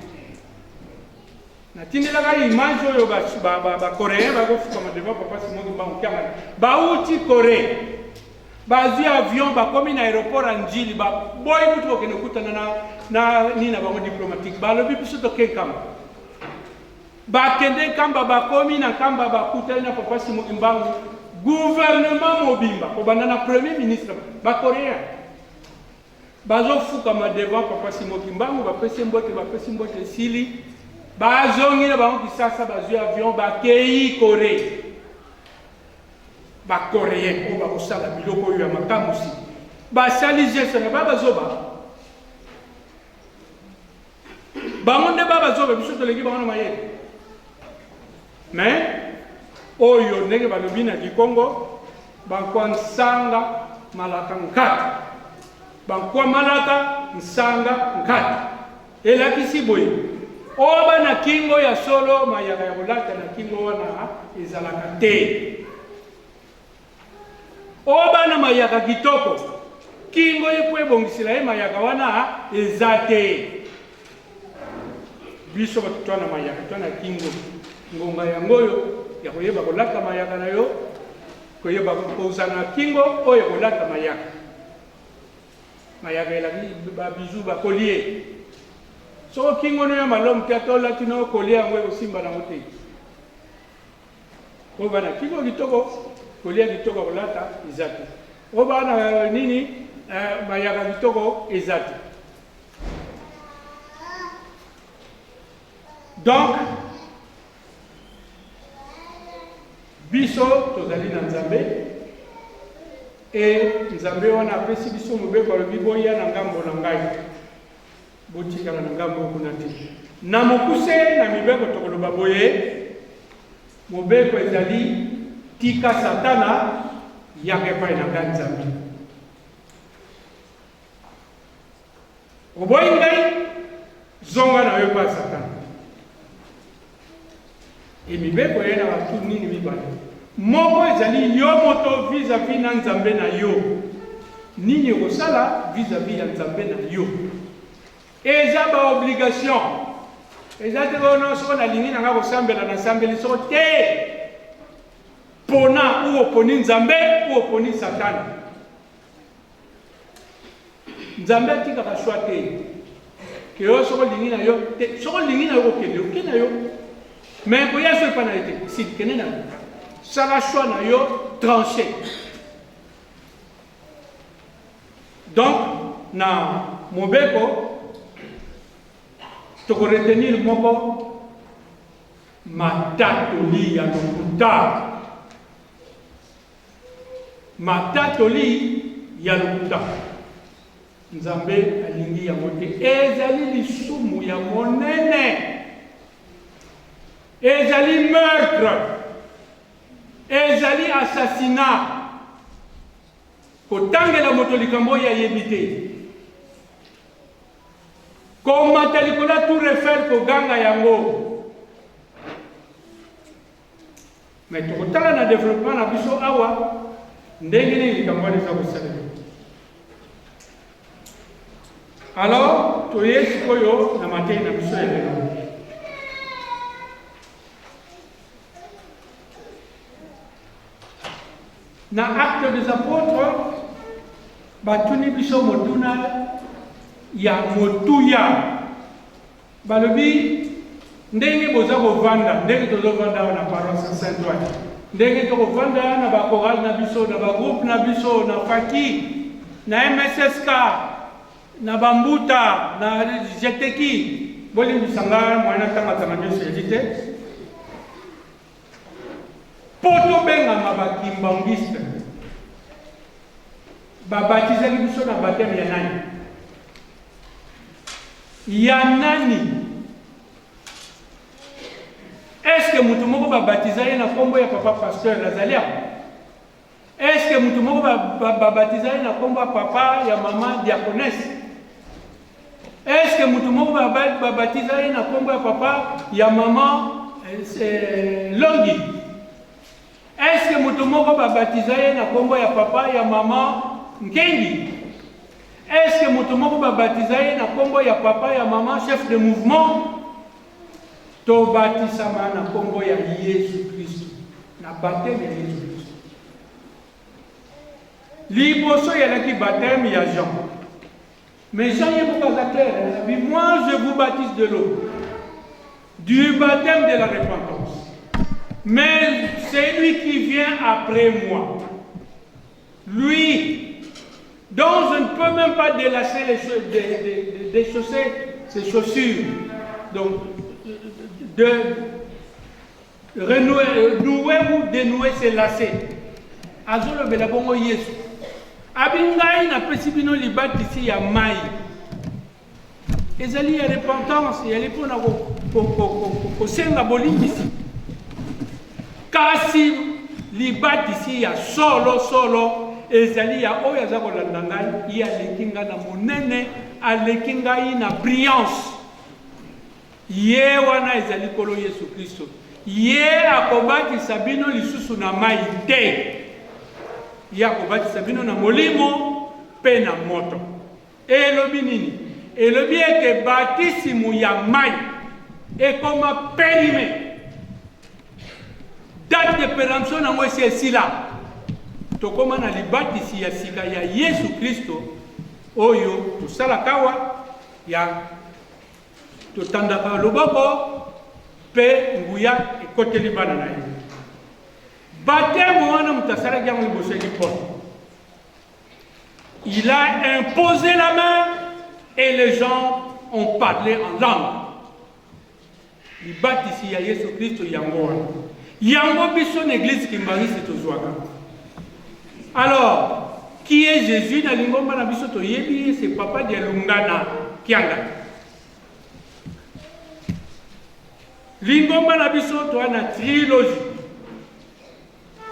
natindelaka ye image oyo bacoréen bakofukama devant papa Simon Kimbangu Kiangani bauti Corée bazwi avion bakomi na aéroport ya Ndjili baboyi kutu kokende kokutana na, na nini na bango diplomatique balobi biso toke Nkamba bakende Nkamba bakomi na Nkamba bakutani na papa Simon Kimbangu gouvernement mobimba kobanda na premier ministre bacoréen Bazofukama devant papa Simon Kimbangu, bapesi ye mbote, bapesi mbote esili, bazongi na bango Kisasa, bazwi avion bakei Coree. Ba Coréen oyo bakosala biloko oyo ya makamwisi, basali geste na ba bazoba. Bango nde ba bazoba, biso toleki bango na mayele. Mais oyo ndenge balobi na Kikongo bankwa nsanga malaka nkata, bankwa malaka nsanga nkata, elakisi boye oyo bana kingo ya solo mayaka ya kolata na kingo wana ezalaka te. Oyo bana mayaka kitoko kingo ye po ebongisela ye mayaka wana eza te. Biso bato twa na mayaka twa na kingo, ngonga yango oyo ya koyeba kolata mayaka na yo, koyeba kozala na kingo oyo ekolata mayaka. Mayaka elaki ba bijoux ba collier. Soko kingo no ya malamu te ata olati no collier yango ekosimba nango te. Oyo bana kingo kitoko, kolia kitoko ya kolata eza te. Oyo bana nini mayaka kitoko eza te. Donc biso tozali na Nzambe e Nzambe wana apesi biso mobeko, alobi boya na ngambo na ngai, botikala na ngambo oyo kuna te. Na mokuse na mibeko tokoloba boye, mobeko ezali tika Satana, yaka epai na ngai Nzambe. Oboyi ngai, zonga na yo epai ya Satana. E mibeko eye na batu nini mibale. Moko ezali yo moto vis-à-vis na Nzambe na yo. Nini okosala vis-à-vis ya Nzambe na yo? Eza ba obligation. Eza te oh non soko nalingi na nga kosambela nasambeli soko te. Pona ou oponi Nzambe ou oponi Satana. Nzambe atikaka choix te. Ke yo soki olingi na yo te, soki olingi na yo kokende, oke na yo. Mais koya so epa na ye te, si kende na yo. Sala choix na yo tranché. Donc na mobeko toko retenir moko matatoli ya lokuta. Matatoli ya lokuta. Nzambe alingi yango te. Ezali lisumu ya monene. Ezali meurtre. Ezali assassinat. Kotangela moto likambo oyo ayebi te. Komata likolo ya Tour Eiffel koganga yango. Mais tokotala na developpement na biso awa ndenge nini likambo wana eza kosalema. Alors toye sikoyo na mateyi na biso ya lelo. Na Actes des Apotres, batuni biso motuna ya motuya. Balobi, Ndenge boza kovanda, ndenge tozovanda awa na paroisse Saint Ouen, ndenge tokovanda na ba chorale na biso, na ba groupe na biso, na faki, na MSSK, na ba mbuta, na jeteki, bolimbisa nga moyen natangatanga nyonso ezali te, mpo tobengama ba kimbanguiste, babatizaki biso na bapteme ya nani? Ya nani? Est-ce que mutu moko ba baptiza ye na kombo ya papa pasteur azali awa? Est-ce que mutu moko ba, ba, ba baptiza ye na kombo ya papa ya mama diaconesse? Est-ce que mutu moko ba, ba, ba baptiza ye na kombo ya papa ya mama eh, Longi? Est-ce que mutu moko ba baptiza ye na kombo ya papa ya mama Nkengi? Est-ce que mutu moko ba baptiza ye na kombo ya papa ya mama chef de mouvement? Tobatisama na kombo ya Yesu Kristo, na baptême ya Yesu Kristo. Liboso eyalaki baptême ya Jean. Mais Jean ye moko aza clair, alobi moi je vous baptise de l'eau, du baptême de la repentance. Mais celui qui vient après moi, lui, dont je ne peux même pas délacer les, déchausser ses chaussures, donc de renouer, nouer ou dénouer ses lacets. Azolobela bongo Yesu. Abi ngai napesi bino libatisi ya mai. Ezali ya repentance, ezali mpo na kosenga bolimbisi. Kasi libatisi ya solo solo ezali ya oyo aza kolanda ngai, ye aleki ngai na monene, aleki ngai na brillance. Ye wana ezali Nkolo Yesu Klisto. Ye akobatisa bino lisusu na mai te. Ye akobatisa bino na Molimo mpe na moto. Elobi nini? Elobi ete batisimu ya mai ekoma perime. Date de peremption na yango esi esila. Tokoma na libatisi ya sika ya Yesu Klisto oyo tosalaka awa ya Totandaka loboko mpe nguya ekoteli bana na ye. Baptême wana moto asalaki yango liboso ya Paul. Il a imposé la main et les gens ont parlé en langue. Libatisi ya Yesu Kristo yango wana. Yango biso na église kimbanguiste tozwaka. Alors, qui est Jésus na lingomba na biso toyebi ye c'est papa Dialungana Kiangani. Lingomba na biso toa na trilogie.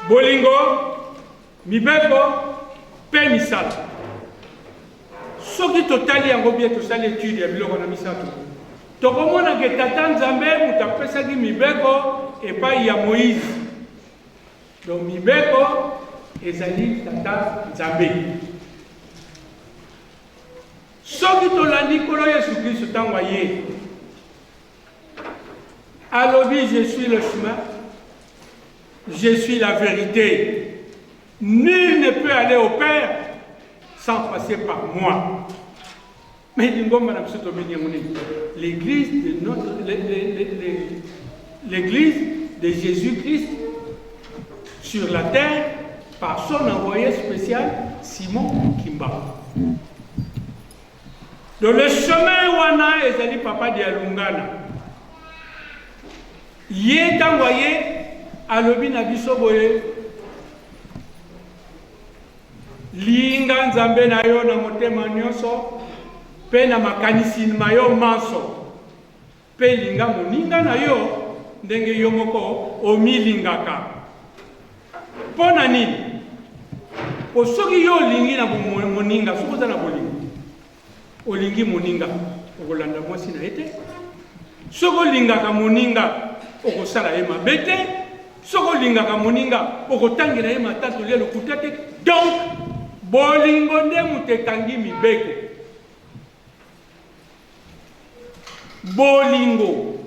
Bolingo, mibeko mpe misala. Soki totali yango bien, tosali etude ya biloko na misato, tokomona ke Tata Nzambe moto apesaki mibeko epai ya Moïse. Donc mibeko ezali Tata Nzambe. Soki tolandi Nkolo Yesu Kristo ntango aye, alobi je suis le chemin, je suis la vérité. Nul ne peut aller au Père sans passer par moi. Mais lingomba na biso tobengi yango nini? L'église de notre l'église de Jésus-Christ sur la terre par son envoyé spécial Simon Kimbangu. Donc le chemin wana ezali papa Dialungana. Ye ntango aye alobi na biso boye linga Nzambe na yo na motema nyonso mpe na makanisi ma yo manso mpe linga moninga na yo ndenge yo moko omilingaka. Mpo na nini? Mpo soki yo olingi na moninga, soki oza na bolingo, olingi moninga, okolanda mwasi na ye te. Soki olingaka moninga, okosala ye mabe te. Soki olingaka moninga, okotangela ye matatoli ya lokuta te. Donc, bolingo nde moto ekangi mibeko. Bolingo.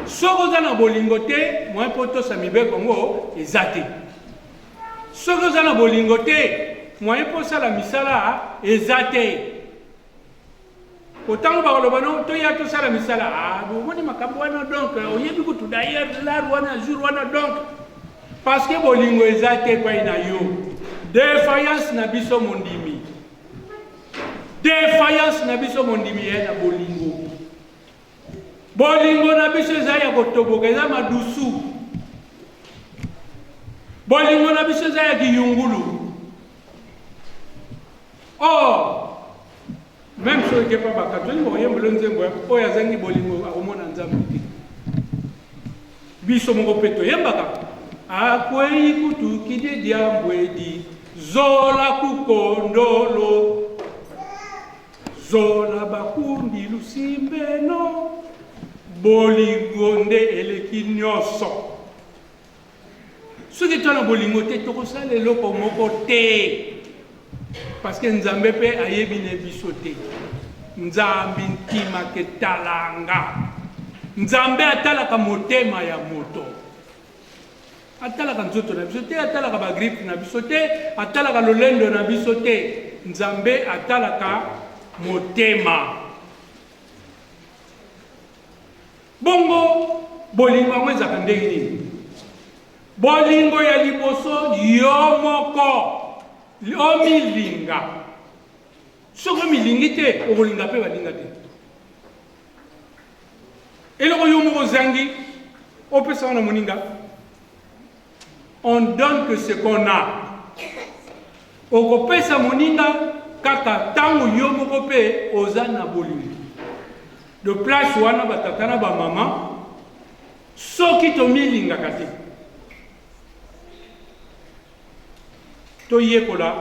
Soki oza na bolingo te, moyen mpo otosa mibeko yango eza te. Soki oza na bolingo te, moyen mpo osala misala eza te. Otango bakoloba no toya tosala misala, ah, omoni makambo wana donc oyebi kutu d'ailleurs lar wana jour wana donc parce que bolingo eza te epai na yo. Defaillance na biso mondimi, defaillance na biso mondimi ye na bolingo. Bolingo na biso eza ya kotoboka, eza madusu. Bolingo na biso eza ya kiyungulu. Or, meme soki epa bakatolike bakoyembela nzembo ya oyo azangi bolingo akomona Nzambe te. Biso moko mpe toyembaka akwei kutu kididiambwedi zola kukondolo Zola bakundi lusimbeno bolingo nde eleki nyonso. Soki toza na bolingo te tokosala eloko moko te parce que Nzambe mpe ayebi ne biso te. Nzambi ntima ke talanga. Nzambe atalaka motema ya moto. Atalaka nzoto na biso te, atalaka ba grippe na biso te, atalaka lolendo na biso te. Nzambe atalaka motema. Bongo bolingo yango ezalaka ndenge nini? Bolingo ya liboso, yo moko omilinga. Soki omilingi te, okolinga mpe baninga te. Eloko yo moko ozangi, opesa wana moninga. On donne que ce qu'on a. Okopesa moninga kaka ntango yo moko mpe oza na bolingo. De place wana batata na bamama, soki tomilingaka te, toyekola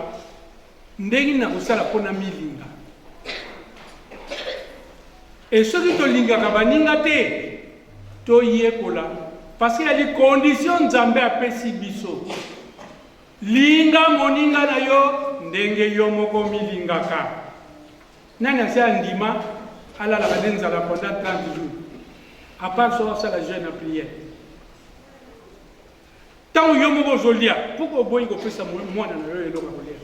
Ndenge nini nakosala mpo namilinga? E soki tolingaka baninga te, toyekola parce que yali condition Nzambe apesi biso. Linga moninga na yo ndenge yo moko omilingaka. Nani asi andima alalaka nde nzala pendant 30 jours? À part soki asala jeûne na prière. Tango yo moko ozolia, pourquoi oboyi kopesa mwana na yo eloko ya kolia?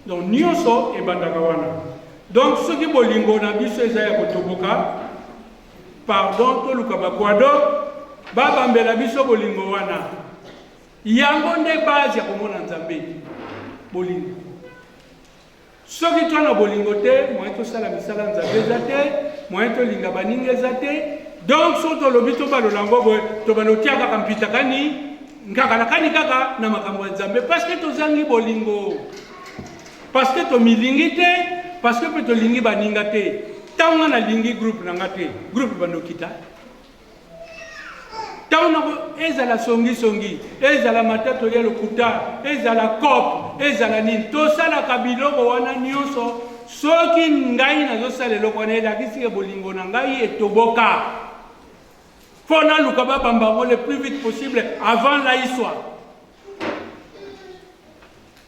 Donc nionso ebandaka wana. Donc soki bolingo na biso eza ya kotoboka, pardon toluka ba quado babambela biso bolingo wana. Yango nde base ya komona Nzambe, bolingo. Soki toa na bolingo te, moyen tosala misala ya Nzambe eza te, moyen tolinga baninga eza te. Donc soki tolobi tobalola yango boye, tobanda kotia kaka mpitakani, nkakalakani kaka na makambo ya Nzambe parce que tozangi bolingo. Parce que tomilingi te, parce que mpe tolingi baninga te. Ntango nga nalingi groupe na nga te, groupe ebanda okita. Ntango nako ezala songisongi, ezala matatoli ya lokuta, ezala coop, ezala nini, tosalaka biloko wana nyonso. Soki ngai nazosala eloko wana, elakisi ke bolingo na ngai etoboka. Mpo naluka babamba yango le plus vite possible avant laiswa.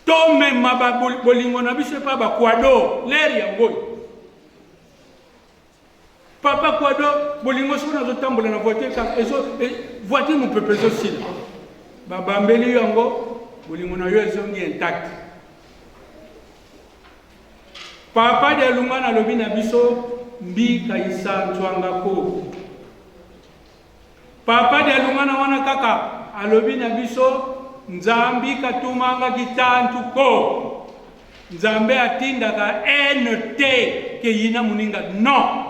Tomema bolingo na biso epai bakwado lere yango oyo. Papa Quado, bolingo soki nazo tambola na voiture kaka ezo e, voiture mopepe ezosila. Babambeli yo yango, bolingo na yo ezongi intact. Papa Dialungana alobi na biso mbika isa nzwanga ko. Papa Dialungana wana kaka alobi na biso Nzambi katumanga kitantu ko. Nzambe atindaka haine te ke yina moninga non.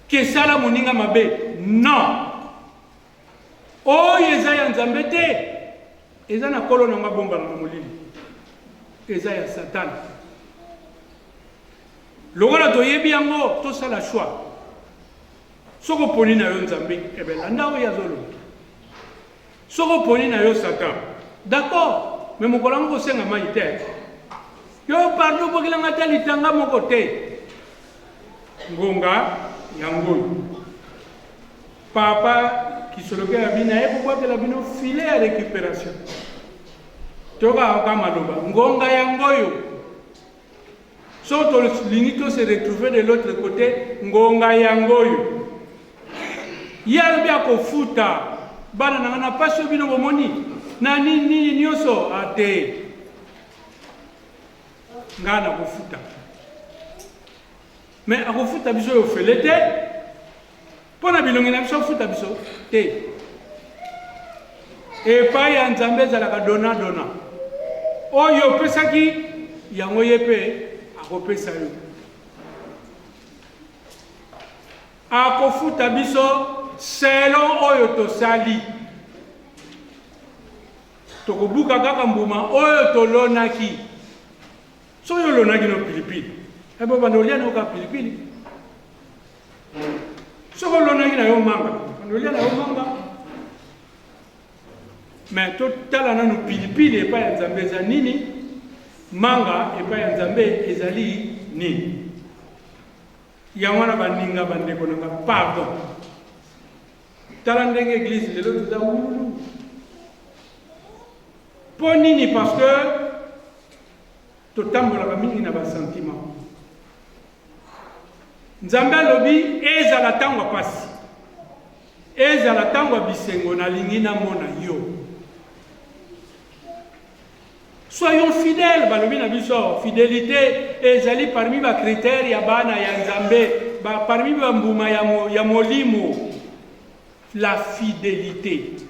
Ke sala moninga mabe non. Oyo eza ya Nzambe te eza na kolo nango abombana na molili eza ya Satana. Lokola toyebi yango tosala choix. Soki oponi na yo Nzambe, ebe landa oyo azoloba. Soki oponi na yo Satan, d'accord, mais mokolo yango kosenga mai te. Yo pardon obokela nga ata litanga moko te. Ngonga yango oyo. Papa Kisoloke ya bino aye kobwakela bino filet ya récupération. Toyoka maloba ngonga yango oyo. Soki tolingi to se retrouver de l'autre cote, ngonga yango oyo. Ye alobi akofuta bana na nga na pasi oyo bino bomoni. na nini nini nyonso ate ngai nakofuta. Mais akofuta biso oyo ofele te, mpo na bilongi na biso afuta biso te. Epai ya Nzambe ezalaka dona dona, oyo opesaki yango ye mpe akopesa yo. Akofuta biso selon oyo tosali. Tokobuka kaka mbuma oyo tolonaki. Soki olonaki no pilipili, eh bobanda olia na yo kaka pilipili. Soki olonaki na yo manga, banda olia na yo manga. Mais totala nanu pilipili epai ya Nzambe eza nini, manga epai ya Nzambe ezali nini. Yango wana baninga, bandeko na nga, pardon. Tala ndenge eglise lelo toza wululu. Mpo nini? Parce que totambolaka mingi na ba sentiment. Nzambe alobi ezala ntango ya pasi, ezala ntango ya bisengo, nalingi namona yo. Soyons fidèles, balobi na biso awa, fidelite ezali parmi ba critères ya bana ya Nzambe, ba, parmi ba mbuma ya, mo, ya molimo, la fidelite.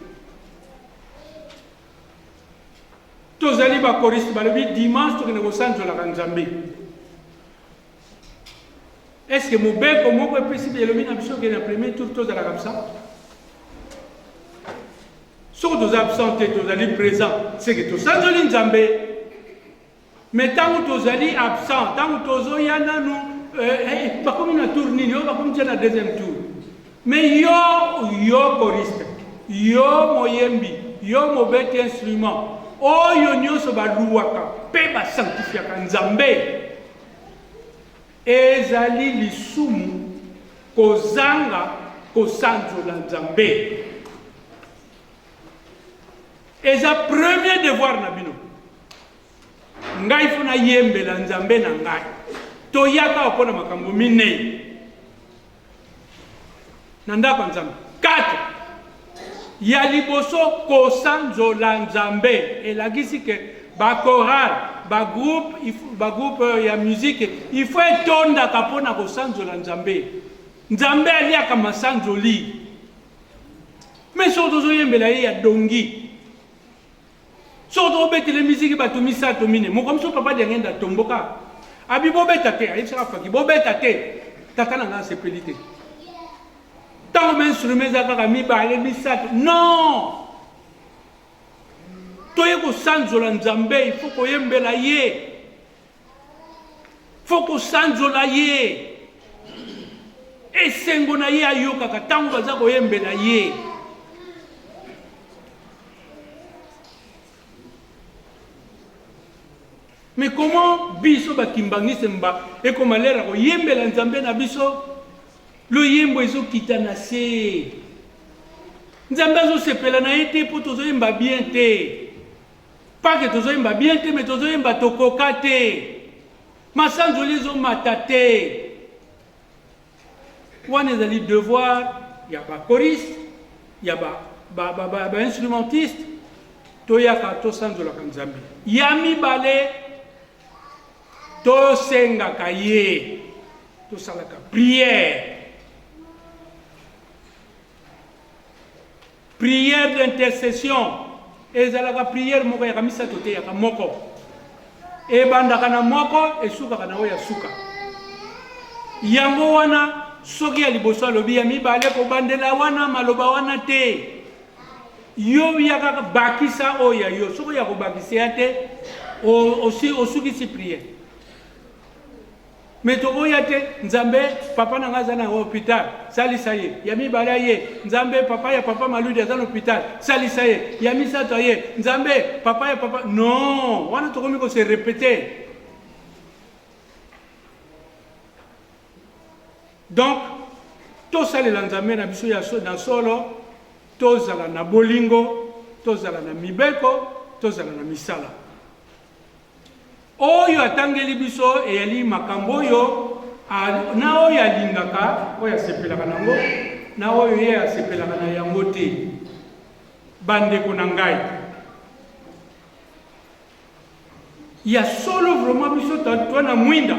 Tozali ba choristes, balobi dimanche tokende kosanzolaka Nzambe. Est-ce que mobeko moko epesi elobi na biso ke na premier tour tozalaka absent? Soki toza absent te, tozali present, c'est que tosanzoli Nzambe. Mais ntango tozali absent, ntango tozoya nanu eh, eh, bakomi na tour nini? Oyo bakomi tia na deuxième tour. Mais yo, yo choriste, yo moyembi, yo mobeti instrument, oyo nyonso baluwaka mpe basanctifiaka Nzambe, Ezali lisumu kozanga kosanzola Nzambe. Eza premier devoir na bino. Ngai fo nayembela Nzambe na ngai. Toyaka awa mpo na makambo minei na ndako ya Nzambe. 4 ya liboso, kosanzola Nzambe elakisi ke ba chorale, ba groupe, ba groupe ya musique il faut etondaka mpo na kosanzola Nzambe. Nzambe aliaka masanzoli. Mais soki tozoyembela ye ya dongi, soki tobetele miziki bato misato mine, moko mosusu papa Diangenda atomboka, abi bobeta te, ayebisaka Faki bobeta te, tata na ngai asepeli te. Ntango ba instrument eza kaka mibale misato, non, toye kosanzola Nzambe, il faut koyembela ye, faut kosanzola ye. Esengo na ye ayokaka ntango baza koyembela ye. Mais comment biso ba kimbanguiste mba ekoma lera koyembela Nzambe na biso, loyembo ezokita na se. Nzambe azosepela na ye te mpo tozoyemba bien te. Pas que tozoyemba bien te, mais tozoyemba tokoka te. Masanzoli ezomata te. Wana ezali devoir ya ba choristes, ya ba, ba, ba, ba, ba instrumentistes, toyaka tosanzolaka Nzambe. Ya mibale, tosengaka ye, tosalaka prière. Prière d'intercession ezalaka prière moko yaka misato te, yaka moko. Ebandaka na moko, esukaka na oyo ya suka. Yango wana soki ya liboso alobi ya mibale kobandela wana maloba wana te. Yo yaka bakisa oyo ya yo, soki ya kobakisa ya te, osukisi prière. Mais tokoya te nzambe papa na nga aza na hopital salisa ye ya mibale aye nzambe papa ya papa maludi aza na hopital salisa ye ya misato aye nzambe papa ya papa non wana tokomi ko se repeter donc tosalela nzambe na biso ya so, na solo tozala na bolingo tozala na mibeko tozala na misala Oyo atangeli biso eyali makambo oyo na oyo alingaka, oyo asepelaka na yango, na oyo ye asepelaka na yango te. Bandeko na ngai, Ya solo vraiment biso toa na mwinda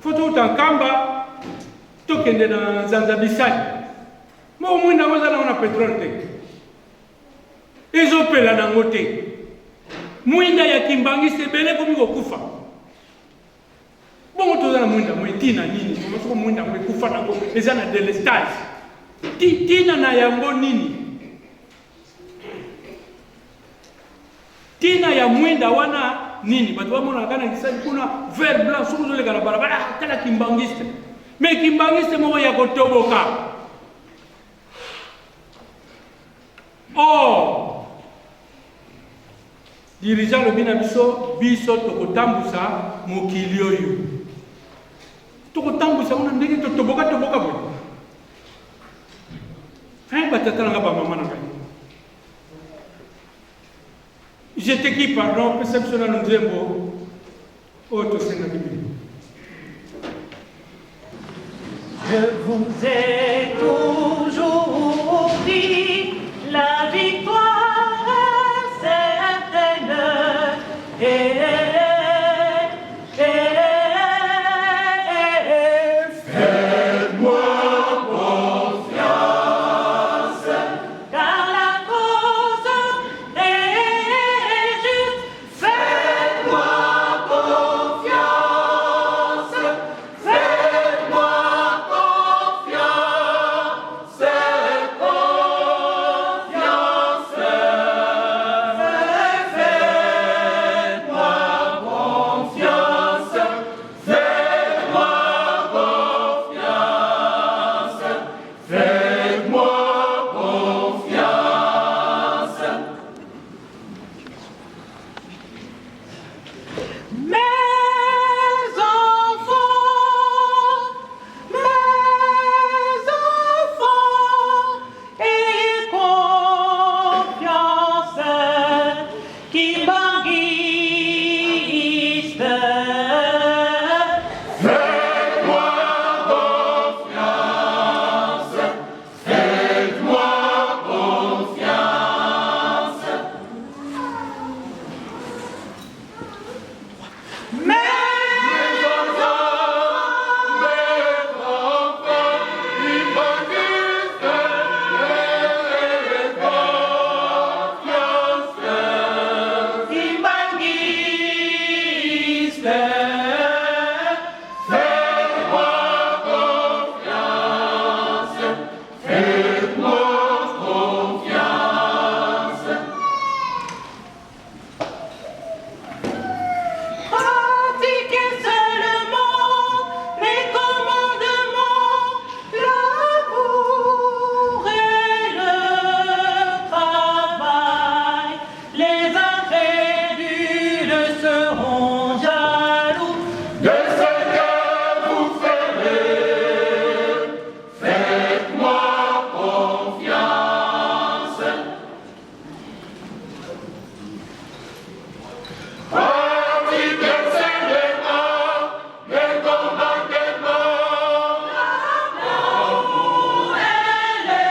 fo touta Nkamba tokende na Nzanza Bisali moko mwinda yango eza nango na petrole te ezopela nango te mwinda ya kimbangisi ebele ekomi kokufa bongo toza na mwinda yango etina nini soko mwinda yango ekufa nango eza na delestage tina na yango nini Tina ya mwinda wana nini? Bato bamonaka kaka na Kisaki kuna vert blanc, soki ozoleka na balabala, ah, tala kimbangiste. Mais kimbangiste moko ya kotoboka. Or, dirigeant alobi na biso, biso tokotambusa mokili oyo. Tokotambusa yango na ndenge totoboka toboka boye. Hein, batata na nga ba mama na ngai. Je te qui pardon, pesa biso nanu nzembo oyo tosengaki bino. Je vous ai toujours dit la victoire est certaine. Et, et, et, Faites-moi confiance. Car la cause est juste. Faites-moi confiance. Faites-moi confiance. Confiance. Faites-moi confiance. Faites-moi confiance. Faites-moi confiance. Mes enfants, mes enfants, ayez confiance, Kimbanguiste. Faites-moi confiance. Faites-moi confiance. Mes enfants, mes enfants, Kimbanguiste, ayez confiance. Kimbanguiste. Faites-moi confiance. Faites-moi confiance. Pratiquez seulement les commandements, l'amour et le travail. Les incrédules seront jaloux de ce que vous ferez. Faites-moi confiance. Pratiquez seulement les commandements. L'amour et le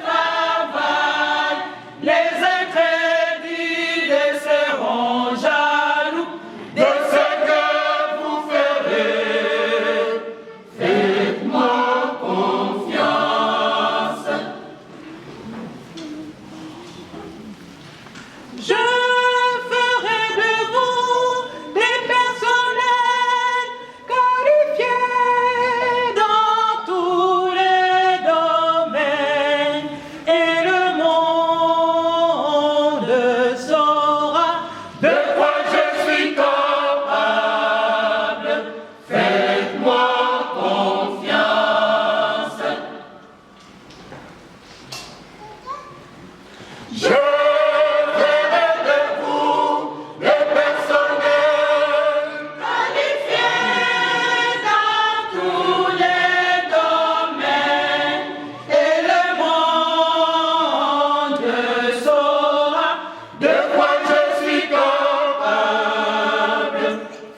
travail. Les incrédules seront jaloux de ce que vous ferez. Faites-moi confiance. Je ferai de vous des personnels qualifiés dans tous les domaines et le monde saura de quoi je suis capable. Faites-moi confiance. Je ferai de vous des personnels qualifiés dans tous les domaines et le monde saura de quoi je suis capable.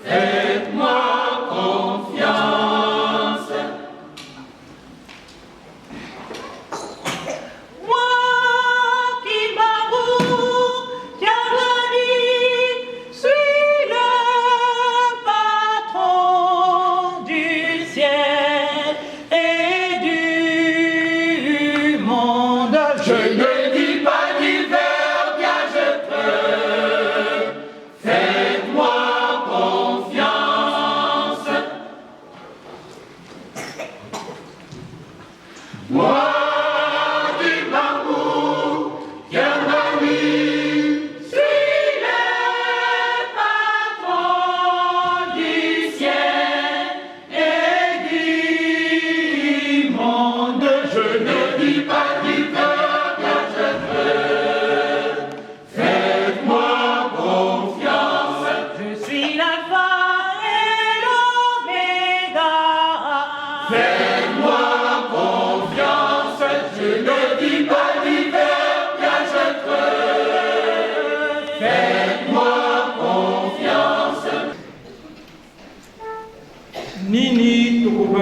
Faites-moi confiance. Moi qui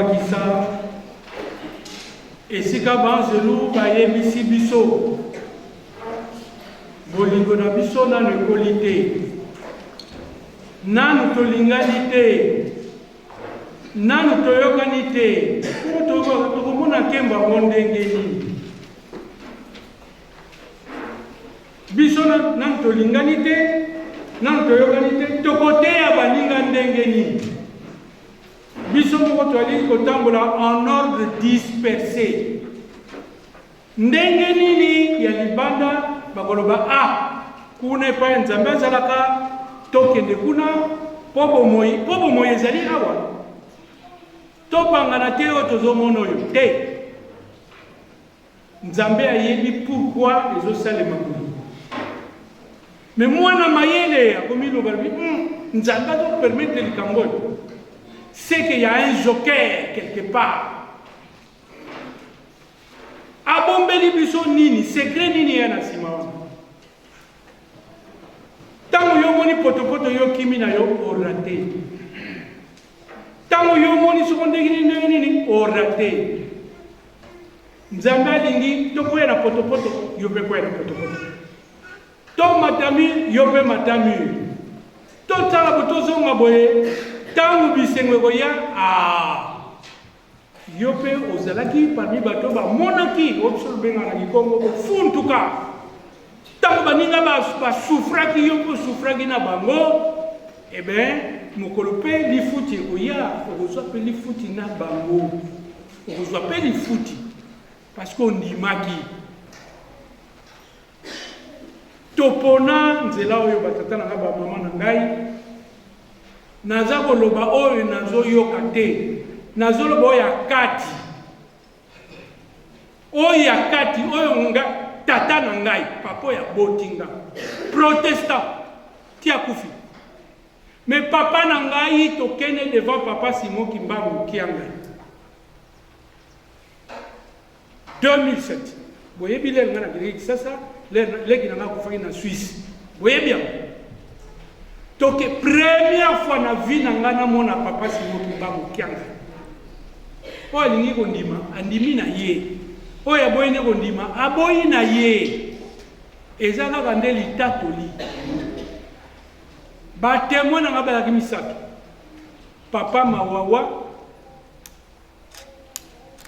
Kobakisa esika baanzelu bayebisi biso bolingo na biso nanu ekoli te, nanu tolingani te, nanu toyokani te, po tokomona nkembo yango ndenge nini? Biso nanu tolingani te, nanu toyokani te, tokoteya baninga ndenge nini? Biso moko toali kotambola en ordre disperse. Ndenge nini ya libanda bakoloba ah, kuna epai ya Nzambe azalaka, tokende kuna mpo bomoi, mpo bomoi ezali awa. Topangana te oyo tozomona oyo te. Nzambe ayebi pourquoi ezosalema boye. Mais mwana mayele akomiloba lobi hmm, Nzambe azo permettre likambo oyo. C'est qu'il y a un joker quelque part. Abombeli biso nini? Secret nini ya na nsima wana? Ntango yo omoni potopoto yo kimi na yo orate. Ntango yo omoni soko ndenge nini ndenge nini orate. Nzambe alingi tokwea na potopoto, yo mpe kwea na potopoto. Tomata mur, yo mpe mata mur. Totala bo tozonga boye, ntango bisengo ekoya, ah! Yo mpe ozalaki parmi bato bamonaki oyo biso tobengaka na Kikongo kofuntuka. Ntango baninga basufraki, yo mpe osufraki na bango, eh ben mokolo mpe lifuti ekoya, okozwa mpe lifuti na bango. Okozwa mpe lifuti parce que ondimaki. Topona nzela oyo batata na ngai bamama na ngai. Naza koloba oyo nazoyoka te, nazoloba oyo ya kati, oyo ya kati, oyo nga tata na ngai papa oyo aboti nga protestant ti akufi. Mais papa na ngai tokende devant papa Simon Kimbangu Kiangani 2007 boyebi lere ngai nakendeki Kisasa, leki na ngai akufaki na Suisse, boyebi yango. Toke première fois na vie na ngai namona papa Simon Kimbangu Kiangani. Oyo alingi kondima andimi na ye, oyo aboyi nde kondima aboyi na ye. Eza kaka nde litatoli. Ba temoins na nga bazalaki misato. Papa Mawawa,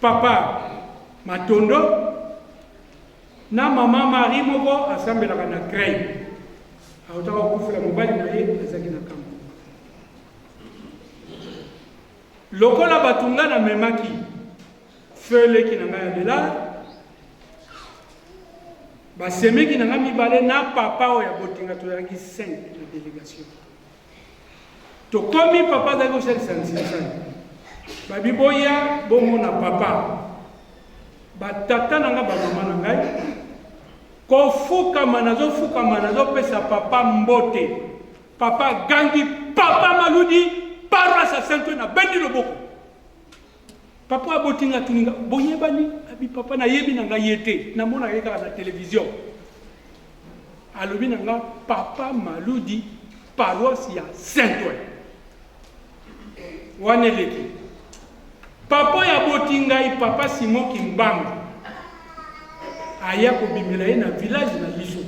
Papa Matondo na mama Marie moko asambelaka na Creil. Autaka kokufela mobali na ye azalaki na kambo. Lokola bato nga namemaki feu leki na ngai ya Delard, Basemeki na nga mibale na papa oyo aboti nga tozalaki 5 na delegation. Tokomi papa azalaki kosalisa nsinsani. Babi boya bomona papa. Batata na nga bamama na ngai kofukama nazofukama nazopesa papa mbote. Papa gangi papa Maludi paroisse ya Saint-Ouen nabendi loboko. Papa aboti nga atuni nga boyebani? Abi papa nayebi na nga ye te, namonaka ye kaka na television. Alobi na nga papa Maludi paroisse ya Saint-Ouen. Wana eleki. Papa oyo aboti ngai papa Simon Kimbangu aya kobimela ye na village na biso.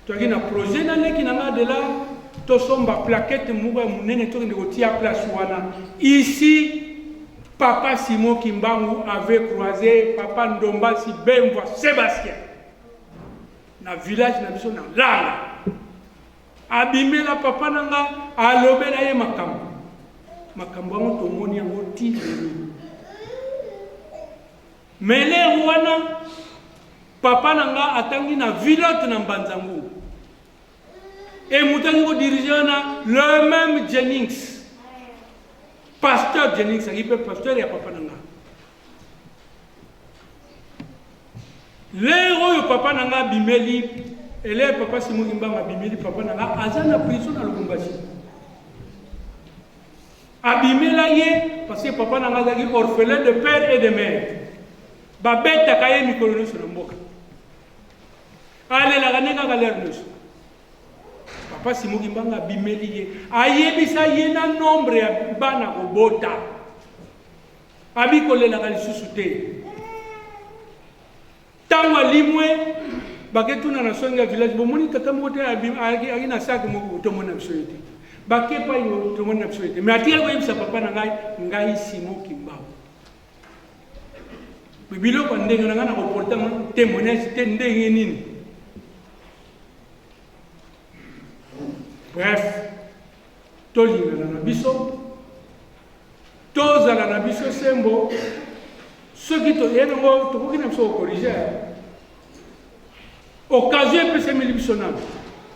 Toyaki na projet na leki na nga de la tosomba plaquette moko ya monene tokende kotia place wana. Ici papa Simon Kimbangu avait croisé papa Ndombasi Bemvwa Sebastien na village na biso na Langa. Abimela papa na nga alobela ye makambo. Makambo yango tomoni yango ti lelo. Mais l'heure wana papa na nga atangi na vilotte na Mbanza Ngungu. Et moto alingi ko diriger wana le même Jennings. Pasteur Jennings azalaki mpe pasteur ya papa na nga. L'heure oyo papa na nga abimeli, elève papa Simon Kimbangu abimeli papa na nga aza na prison na Lubumbashi. Abimela ye parce que papa na nga azalaki orphelin de père et de mère. Babetaka ye mikolo nyonso na mboka. Alelaka nde kaka l'heure nyonso. Papa Simon Kimbangu abimeli ye, ayebisa ye na nombre ya bana kobota. Abi kolelaka lisusu te. Tango alimwe, bake tuna na songe ya village, bomoni tata moko te ayaki na sac moko, tomoni na biso ye te. Bake epai tomoni na biso ye te. Mais atikali koyebisa papa na ngai, ngai Simon Kimbangu. Mais biloko ya ndenge na ngai nakoporta témoignage te ndenge nini? Bref, tolingana na biso. Tozala na biso sembo soki toye nango tokoki na biso kokorige occasion epesameli biso nano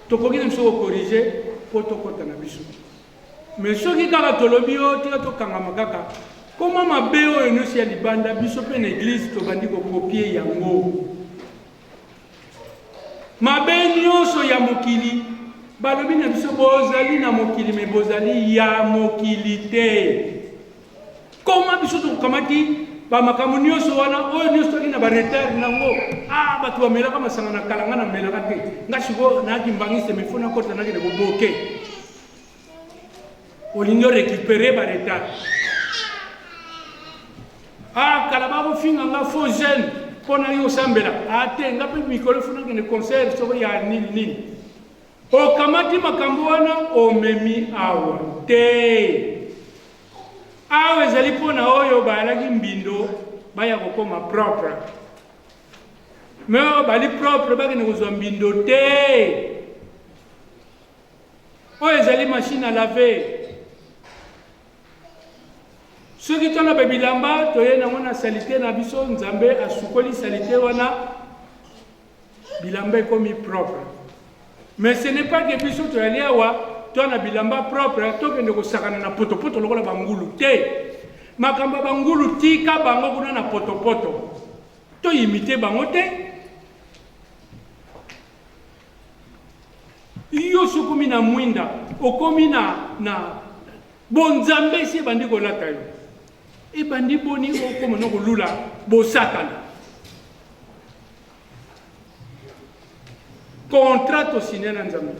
tokoki na biso kokorige mpo tokɔta na biso me soki kaka tolobi yo tika tokangama kaka koma mabe oyo nyonso ya libanda biso mpe na eglize tobandi kokopie yango Mabe nionso ya mokili, balobi na biso bozali na mokili me bozali ya mokili te. Koma biso tokamati ba makambo nionso wana oyo nionso toki na ba retard nango. Ah bato bamelaka masanga na kala nga namelaka te. Nga sikoyo nayaki mbangiste me fo nakota nakende koboke. Olingi o récupérer ba retard. Ah kala bakofinga nga faux jeune mpo na yo osambela. Ah te nga mpe mikolo fo nakende concert soko ya nini nini. Okamati makambo wana omemi awa te. Awa ezali mpo na oyo bayalaki mbindo baya kokoma propre. Me oyo bali propre bakende kozwa mbindo te. Oyo ezali machine à laver. Soki toloba bilamba toye nango na salite na biso, Nzambe asukoli salite wana, bilamba ekomi propre. Mais ce n'est pas que biso toyali awa toa na bilamba propre tokende kosakana na potopoto lokola bangulu te. Makambo ya bangulu tika bango kuna na potopoto, to imite bango te. Yo soki okomi na mwinda, okomi na, na bonzambe esi ebandi kolata yo. Ebandi boni okoma na kolula bosatana. Contrat tosigne na Nzambe.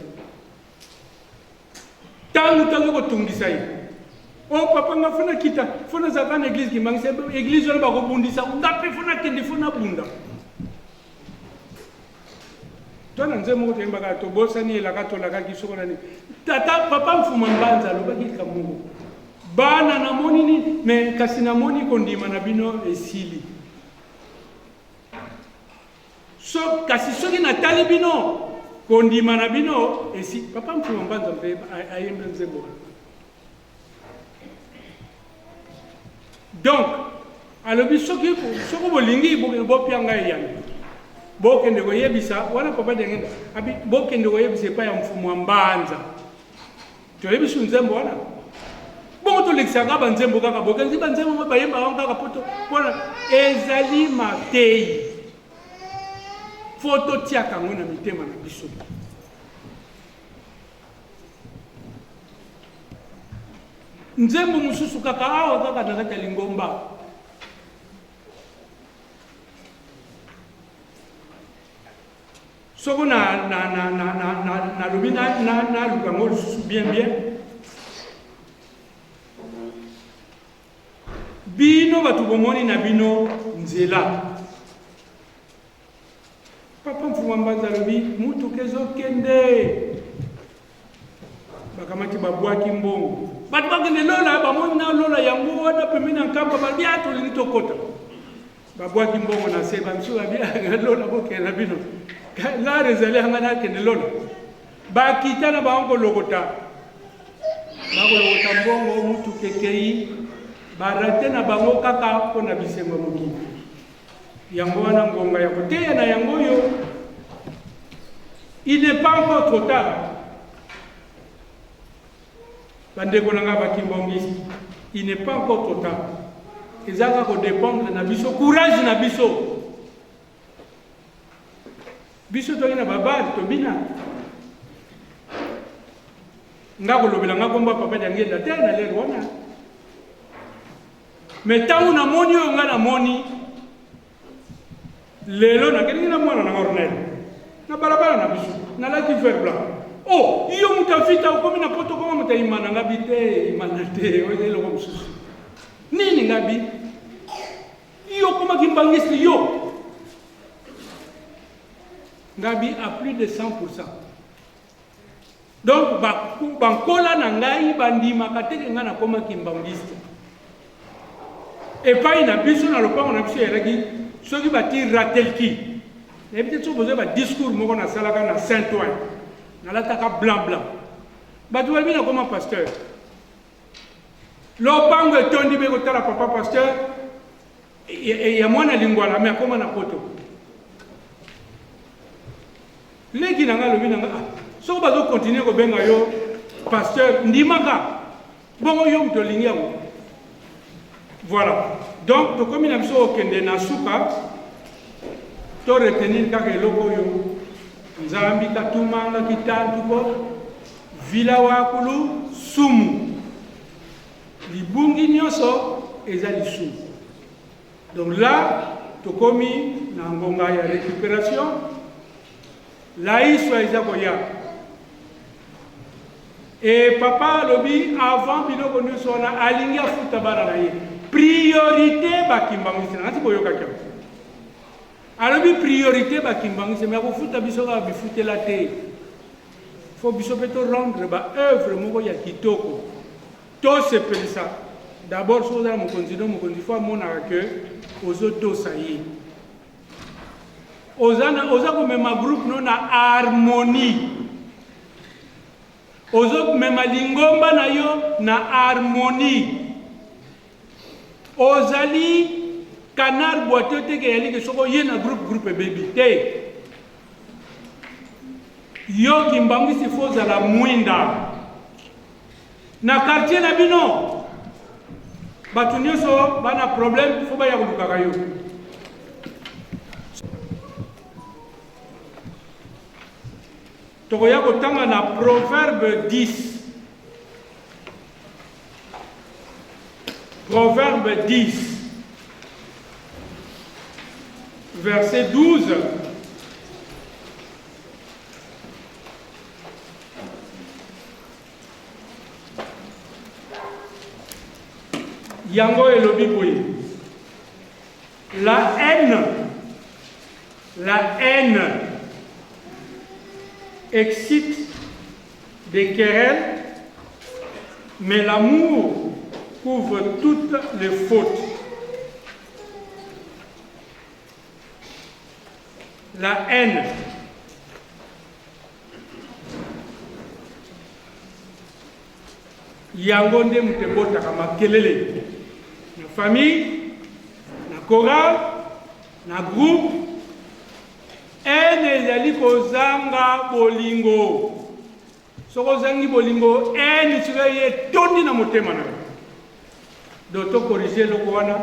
Tango tango kotungisa ye. Oh papa nga fona kita, fona zaka na église kimbangu, église wana bakobundisa nga pe fona kende fona bunda. To na nzembo moko toyembaka tobosani elaka tolakaki soko na nini. Tata papa Mfuma Mbanza alobaki likambo moko. Bana namoni nini me kasi namoni kondima na bino esili. So, kasi soki natali bino kondima na bino esi papa Mfuma Mbanza mpe ayembi nzembo wana. Donc alobi soki soki bolingi bokende bopia ngai eyano bokende koyebisa wana papa Diangenda abi bokende koyebisa epai ya mfumu wa Mbanza toyebisi nzembo wana bongo tolekisaka banzembo kaka bokenzi banzembo ngo bayembaka yango kaka poto mpona ezali mateyi fo totiaka yango na mitema na biso. Nzembo mosusu kaka awa kaka na kati ya lingomba. Soko na na na na na na nalobi na na naluka yango lisusu bien bien. Bino bato bomoni na bino nzela. Papa Mfuma Mbanza alobi mutuka ezokende, bakamati babwaki mbongo, bato bakende lola, bamoni na lola yango wana pembeni ya nkamba, balobi ah, tolingi tokota, babwaki mbongo na se, bamisusu babi ah, lola bokende na bino, lare ezali yanga nakende lola, bakita na bango kolokota, bakolokota mbongo, mutuka ekei, barate na bango kaka mpo na bisengo ya mokili. Yango wana ngonga ya koteya na yango oyo. Il n'est pas encore trop tard. Bandeko na nga ba kimbanguiste, il n'est pas encore trop tard. Eza kaka ko dépendre na biso, courage na biso. Biso toki na babar tobina. Nga kolobela nga kombo ya papa Diangenda te na lelo wana. Mais tango na moni oyo nga na moni lelo nakendeki na mwana na Ornel na balabala na biso nalati vert blanc. Oh, yo moto ya vita okomi na poto okoma moto ya imana nga bi te imana te oyo eloko mosusu nini nga bi. Okoma kimbanguiste yo? Ngabi à plus de 100%. Donc bankola na ngai bandimaka te ke ngai nakoma kimbanguiste. Epai na biso na lopango na biso eyalaki soki bati ratelki nayebi te soki bozali ba discours moko nasalaka na Saint Ouen nalataka blanc blanc bato balobi nakoma pasteur lopango etondi be kotala papa pasteur ya mwana lingwala me akoma na poto leki na ngai alobi na ngai ah, soki bazokontinue kobenga yo pasteur ndimaka bongo yo moto olingi yango voilà donc tokomi na biso kokende na suka to retenir kaka eloko oyo nzambi katumanga kitantuko vila wakulu sumu libungi nyonso eza lisumu donc là tokomi na ngonga ya récupération laiswa eza koya e papa alobi avant biloko nyonso wana alingi afuta bana na ye priorité bakimbangisi na nati boyokaki yango alobi priorité bakimbangisi me akofuta biso kaka bifutela te fo biso mpe to rendre ba œuvre moko ya kitoko tosepelisa d'abord soki oza na mokonzi no mokonzi fo amonaka ke ozotosa ye oza, na, oza komema groupe no na harmonie ozomema lingomba na yo na harmonie ozali canard boiteux te ke yali ke soki oye na groupe groupe ebebi te Yo kimbanguiste faut ozala mwinda na quartier na bino bato nyonso bana problème faut baya kolukaka yo tokoya kotanga na proverbe 10 proverbe 10 verset 12 Yango elobi boye la haine la haine excite des querelles mais l'amour couvre toutes les fautes La haine. Yango nde moto ebotaka makelele na famille, na chorale, na groupe. Haine ezali kozanga bolingo. Soki ozangi bolingo, haine sikoyo ye etondi na motema na yo. Donc to corriger eloko wana.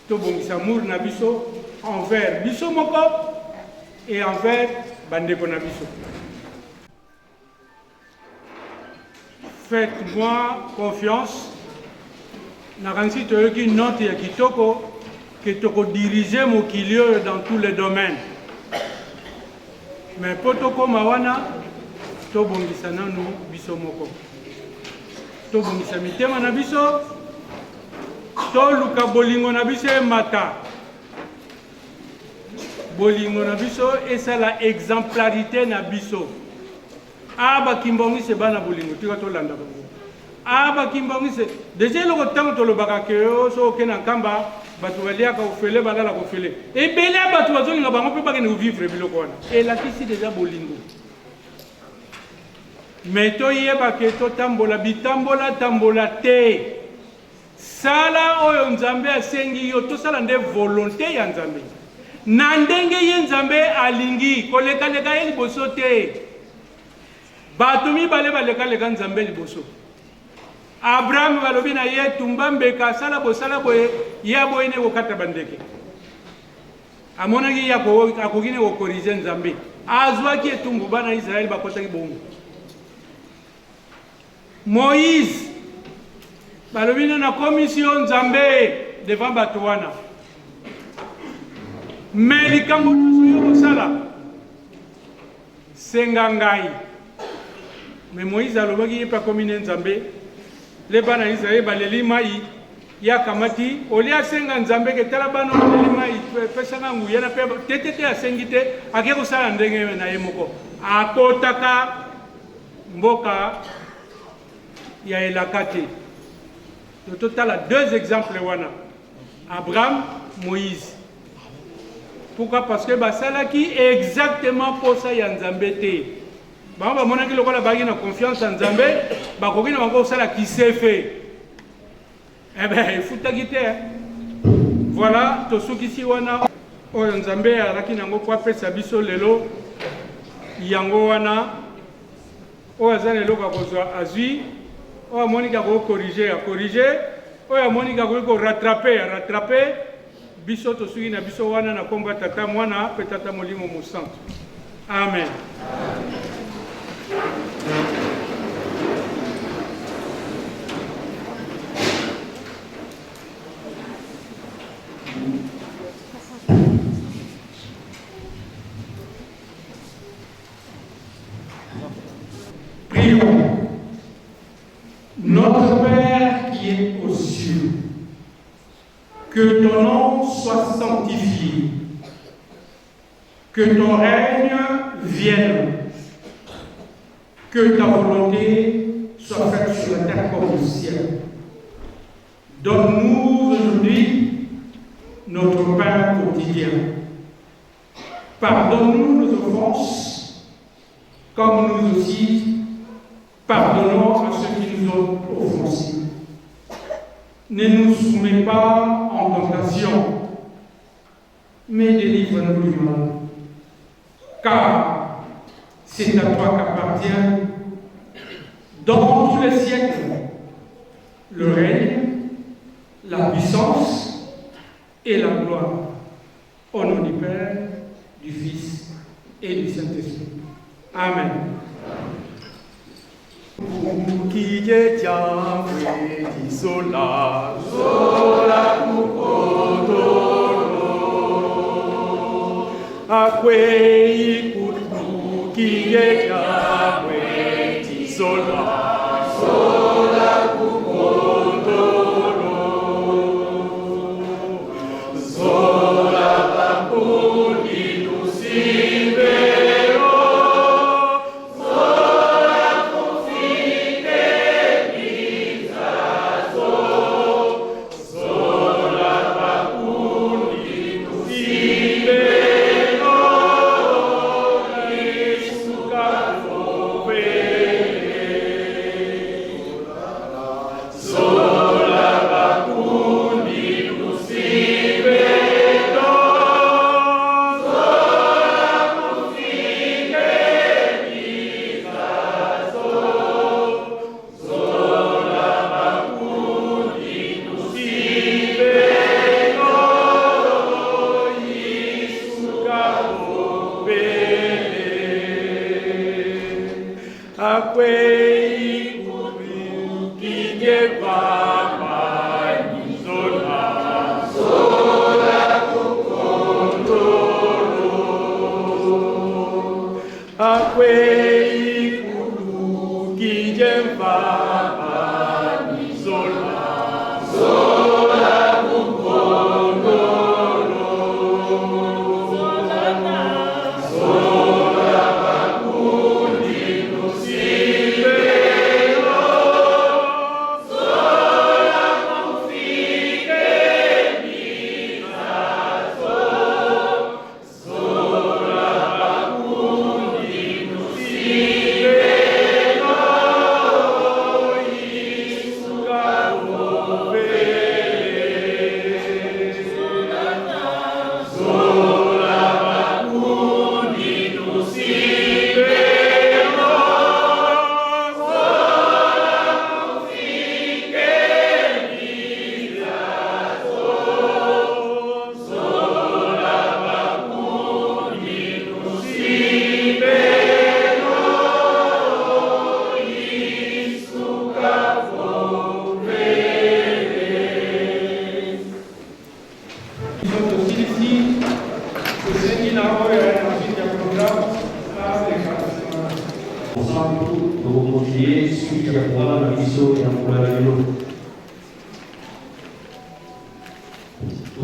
Tobongisa amour na biso envers biso moko et envers bandeko na biso. Faites-moi confiance. Nakanisi toyoki note ya kitoko ke tokodirige mokili oyo dans tous les domaines. Mais mpo tokóma wana tobongisa nanu biso moko. Tobongisa mitema na biso, toluka bolingo na biso emata, bolingo na biso esala exemplarité na biso. Ah ba kimbangiste bana bolingo, tika tolanda bango. Ah ba kimbangiste deja eloko ntango tolobaka ke oh, so oke na Nkamba bato baliaka ofele balalaka ofele, ebele ya bato bazolinga bango mpe bakende kovivre biloko wana, elakisi deja bolingo. Mais toyeba ke totambola bitambola tambola te. Sala oyo Nzambe asengi yo, tosala nde volonte ya Nzambe na ndenge ye Nzambe alingi, kolekaleka ye liboso te. Bato mibale balekaleka Nzambe liboso. Abraham balobi na ye tumba mbeka, sala bosala boye, ye aboyi ne kokata bandeke. Amonaki ye akoki ne kokorije Nzambe. Azwaki etumbu, bana Israele bakotaki bowumbu. Moïse balobi nde nakomisi yo Nzambe devant bato wana, me likambo nyonso yo kosala senga ngai. Me Moïse alobaki ye mpe akomi ne Nzambe, le bana Israele baleli mai. Ye akamati, olie asenga Nzambe ke tala bana oyo bameli mayi, pesa nga nguya na pe te te te, asengi te, ake kosala ndenge na ye moko. Akotaka mboka ya elaka te. Donc totala deux exemples wana, Abraham, Moïse. Pourquoi? Parce que basalaki exactement posa ya Nzambe te. Bango bamonaki lokola bazalaki na confiance ya Nzambe, bakoki na bango kosala kisefe. Eh ben, efutaki te. Voilà, tosukisi wana oyo Nzambe azalaki nango po apesa biso lelo yango wana. Oyo aza na eloko ya kozwa azwi, oyo amoni ke akoki corriger a corriger, oyo amoni ke akoki ko rattraper a rattraper. Biso tosuki na biso wana na kombo ya Tata, Mwana pe Tata Molimo Mosantu. Amen. Prions. Notre Père qui est aux cieux, que ton nom soit sanctifié, que ton règne vienne, que ta volonté soit faite sur la terre comme au ciel. Donne-nous aujourd'hui notre pain quotidien. Pardonne-nous nos offenses, comme nous aussi pardonnons à ceux qui nous ont offensés. Ne nous soumets pas en tentation, mais délivre-nous du mal. Car c'est à toi qu'appartient, dans tous les siècles, le règne, la puissance et la gloire. Au nom du Père, du Fils et du Saint-Esprit. Amen.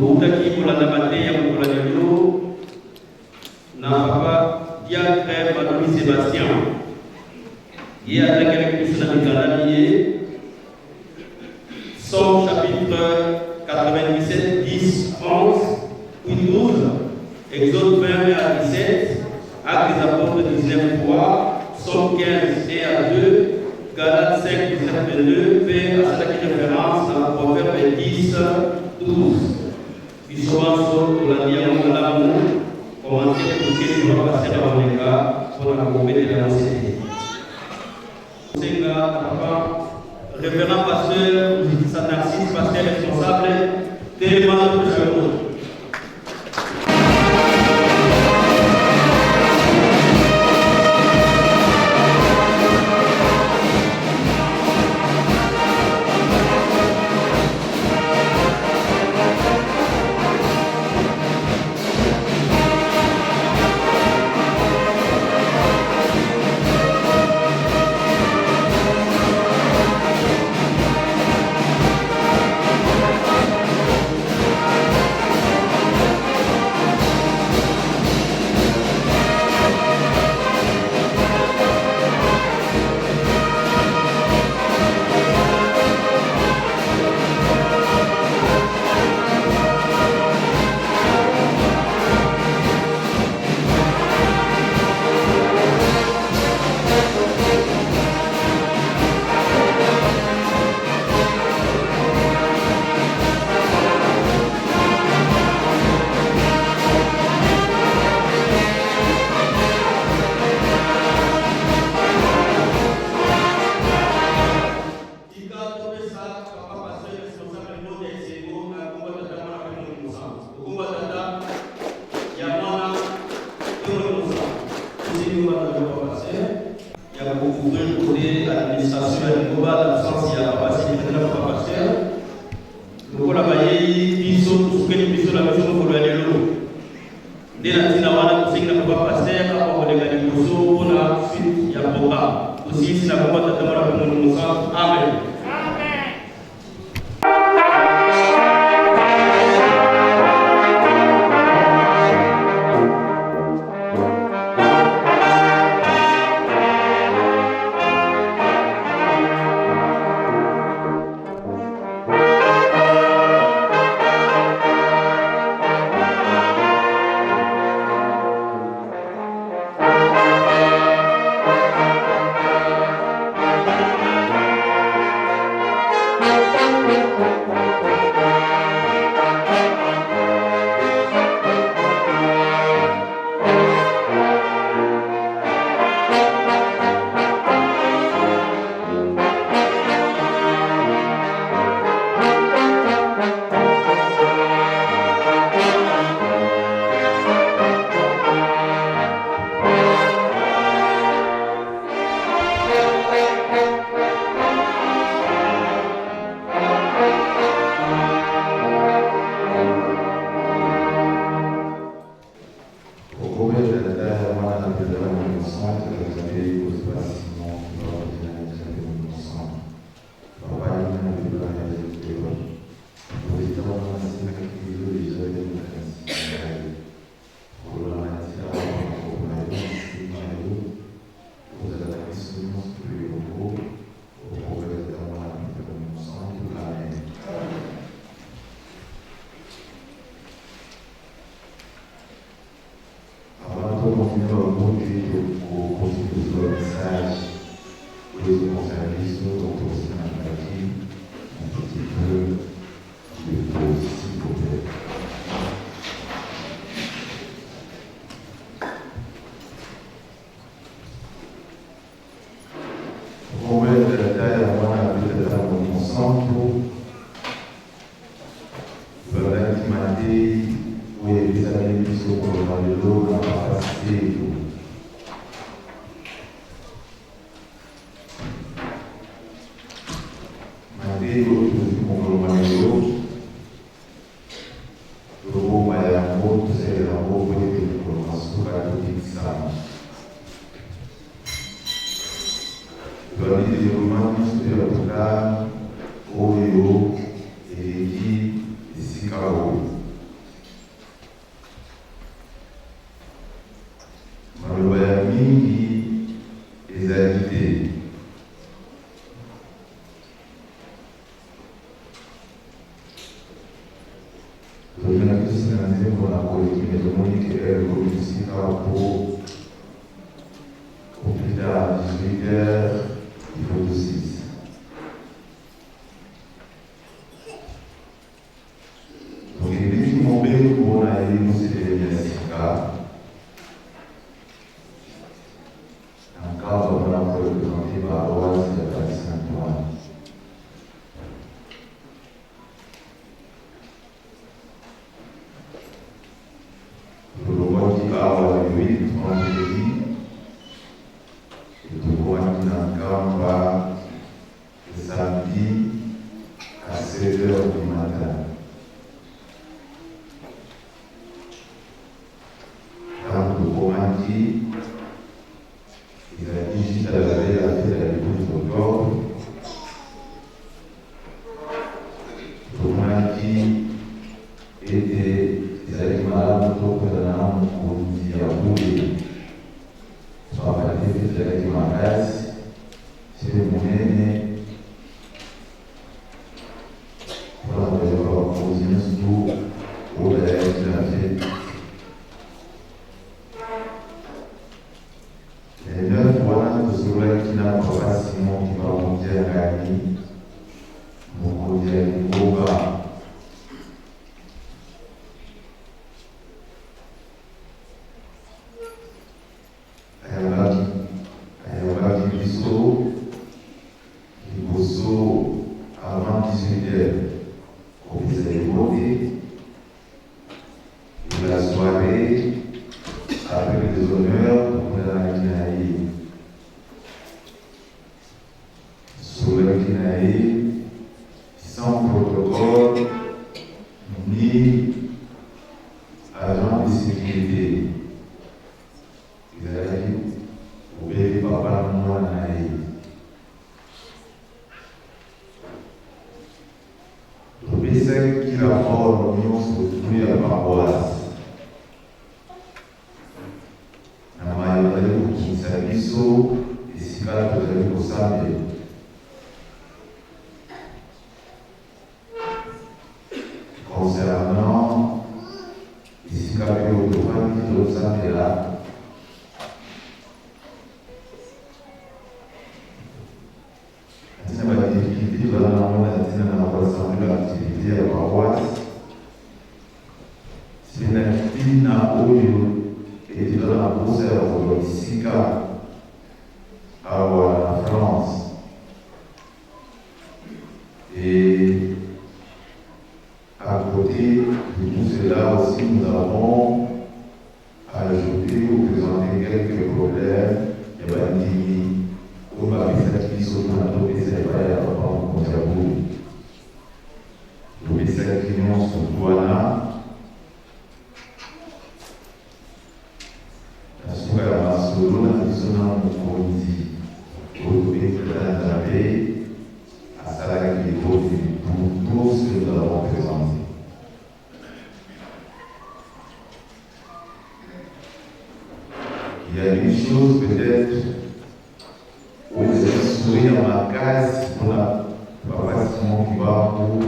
Toutaki kolanda mateya mokolo ya lelo na papa diacre Malobi Sébastien. Ye atangelaki biso na mikanda miye Psaume chapitre 97, 10, 11, puis 12, Exode 20 à 17, Actes des Apôtres 19, 3, Psaume 15, 1 à 2, Galates 5, 17, 22, mpe asalaki référence na Proverbe 10, 12. Biso banso tolandi yango malamu, commentaire moke papa pasteur akoleka mpona kobetela yango sete. Senga na papa révérend pasteur Muzikisa Narcisse, pasteur responsable, telema topesa yo moto. Tika topesa papa pasteur responsable mbote ya esengo na kombo ya Tata, Mwana mpe Molimo Mosantu. Okombo ya Tata, ya Mwana mpe Molimo Mosantu. Tosengi wana na papa pasteur ya kocouvrir côté administration ya lingomba l'absence ya papa secrétaire na papa pasteur. Lokola bayei biso tosukeli biso na biso mokolo ya lelo, nde na ntina wana tosengi na papa pasteur akoka koleka liboso mpona suite ya programme. Tosilisi na kombo ya Tata, Mwana mpe Molimo Mosantu. Amen. Tolandi développement nyonso ya lokuta oyo eleki esika oyo. Maloba ya mingi ezali te. Tolingaki tosila nzembo na koleki me tomoni ke heure ekomi mosika po au plus tard 18 heures il faut tosilisa. Tokendeki mobembo na Yelusalemi ya sika na Nkamba mpo na korepresente paroisse ya Paris Saint-Antoine. Tolongwaki awa le 8 vendredi et tokomaki na Nkamba le samedi à 7 heures du matin. Ntango tokomaki, ezalaki juste à la veille ya fete ya le 12 octobre, tomonaki ete ezalaki malamu tokutana na mokonzi ya bule, pamba te fete ezalaki makasi mpe monene mpona koyamba bakonzi nyonso oyo bayaki na fete. Le 9 wana tosololaki na papa Simon Kimbangu Kiangani, mokonzi ya lingomba. Ayambaki, ayambaki biso liboso avant 18 heures kopesa ye mbote. Et la soirée, avec les honneurs, tokutanaki na ye, tosololaki na ye sans protocole ni agent de sécurité. Ezalaki obele papa na mwana na ye. Topesaki rapport nyonso tout ya paroisse na maye bazali kokitisa biso esika tozali kosambela. Concernant esika mpe oyo tofandi tozosambela, na ntina ba difficulté tozala nango na ntina na koassembler ba activité ya paroisse, se na ntina oyo ete toza na mposa ya kozwa bisika awa na France. Et à côté de tout cela aussi, nous avons ajouté ou présenté quelques problèmes ya bandimi oyo bapesaki biso mpona topesa epai ya papa mokonzi ya bulu. Topesaki nyonso wana. Na suka ya masolo na biso na mokonzi oyo tobengi Tata Nzambe, asalaki libondeli pour tout ce que nous avons présenté. Il y a une chose peut-être oyo ezali souhait ya makasi mpona papa Simon Kimbangu,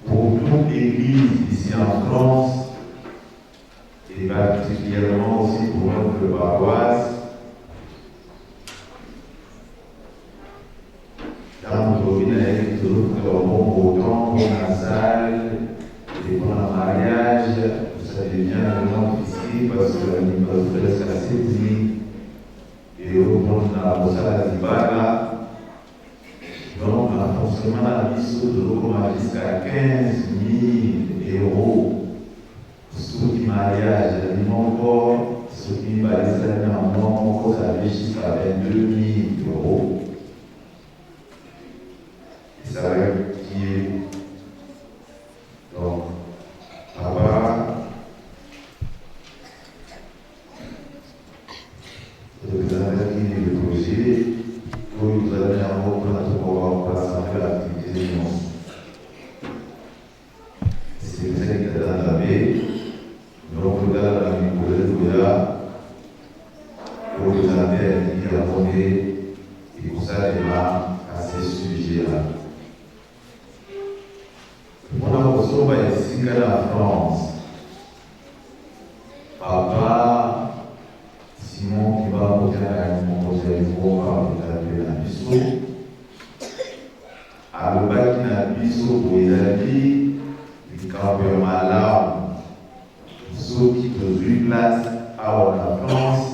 pour toute l'église ici en France et particulièrement aussi pour notre paroisse. Ntango tolobi na ye tozofuta bambongo autant mpona salle et mpona mariage, ça devient vraiment difficile parce que bandimi bazofuta jusqu'à 7000 euros mpona kosala libala. Donc na fonctionnement na biso tozokoma jusqu'à 15 000 euros. Soki mariage ezali moko, soki mibale esalemi na mwa moko, ça va jusqu'à 22 000 euros. Esalaki ye. Donc papa topresentaki le projet oyo tozali na yango mpona tokoka korassembler activité nyonso. Esepesaki Tata Nzambe. Donc totala na mikolo ezali koya. Kiangani, mokonzi ya lingomba Nzambe na biso, alobaki na biso boye, ezali likambo ya malamu soki tozwi place awa na France.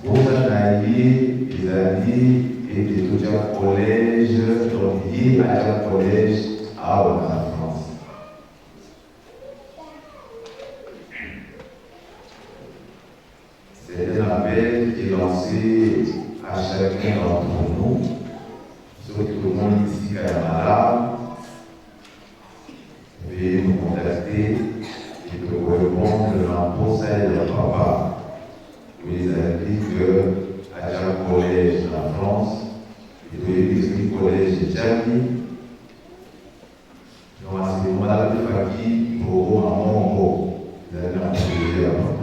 Mposa na ye ezali ete totya collège, donc ye atya collège awa na France. C'est un appel qui est lancé à chacun d'entre nous, soki tomoni esika ya malamu, veuillez nous contacter et tokorépondre na mposa ya papa oyo ezali que atya collège na France. Etoyebi soki collège etiami, donc à ce moment-là mpe faki tokokoma moko ezali na projet ya papa.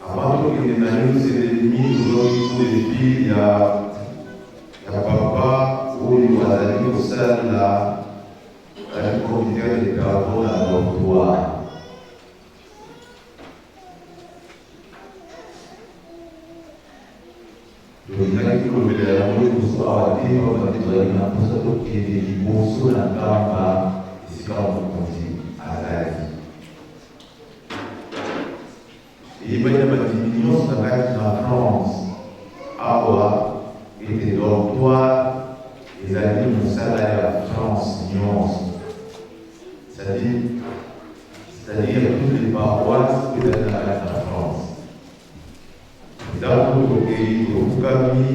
Avant tokende na Yelusalemi, tozwaki coup de fil ya papa oyo azali kosala, azali commissaire de pardon na dortoir. Tolingaki kolobela yango liboso awa te, pamba te tozalaki na mposa tokende liboso na Nkamba esika mokonzi azali. Eyebani na bandimi nyonso na kati na France awa ete dortoir ezali mosala ya France nyonso, c'est-à-dire c'est-à-dire toutes les paroisses oyo ezali na kati na France. Ntango tokei, tofukami,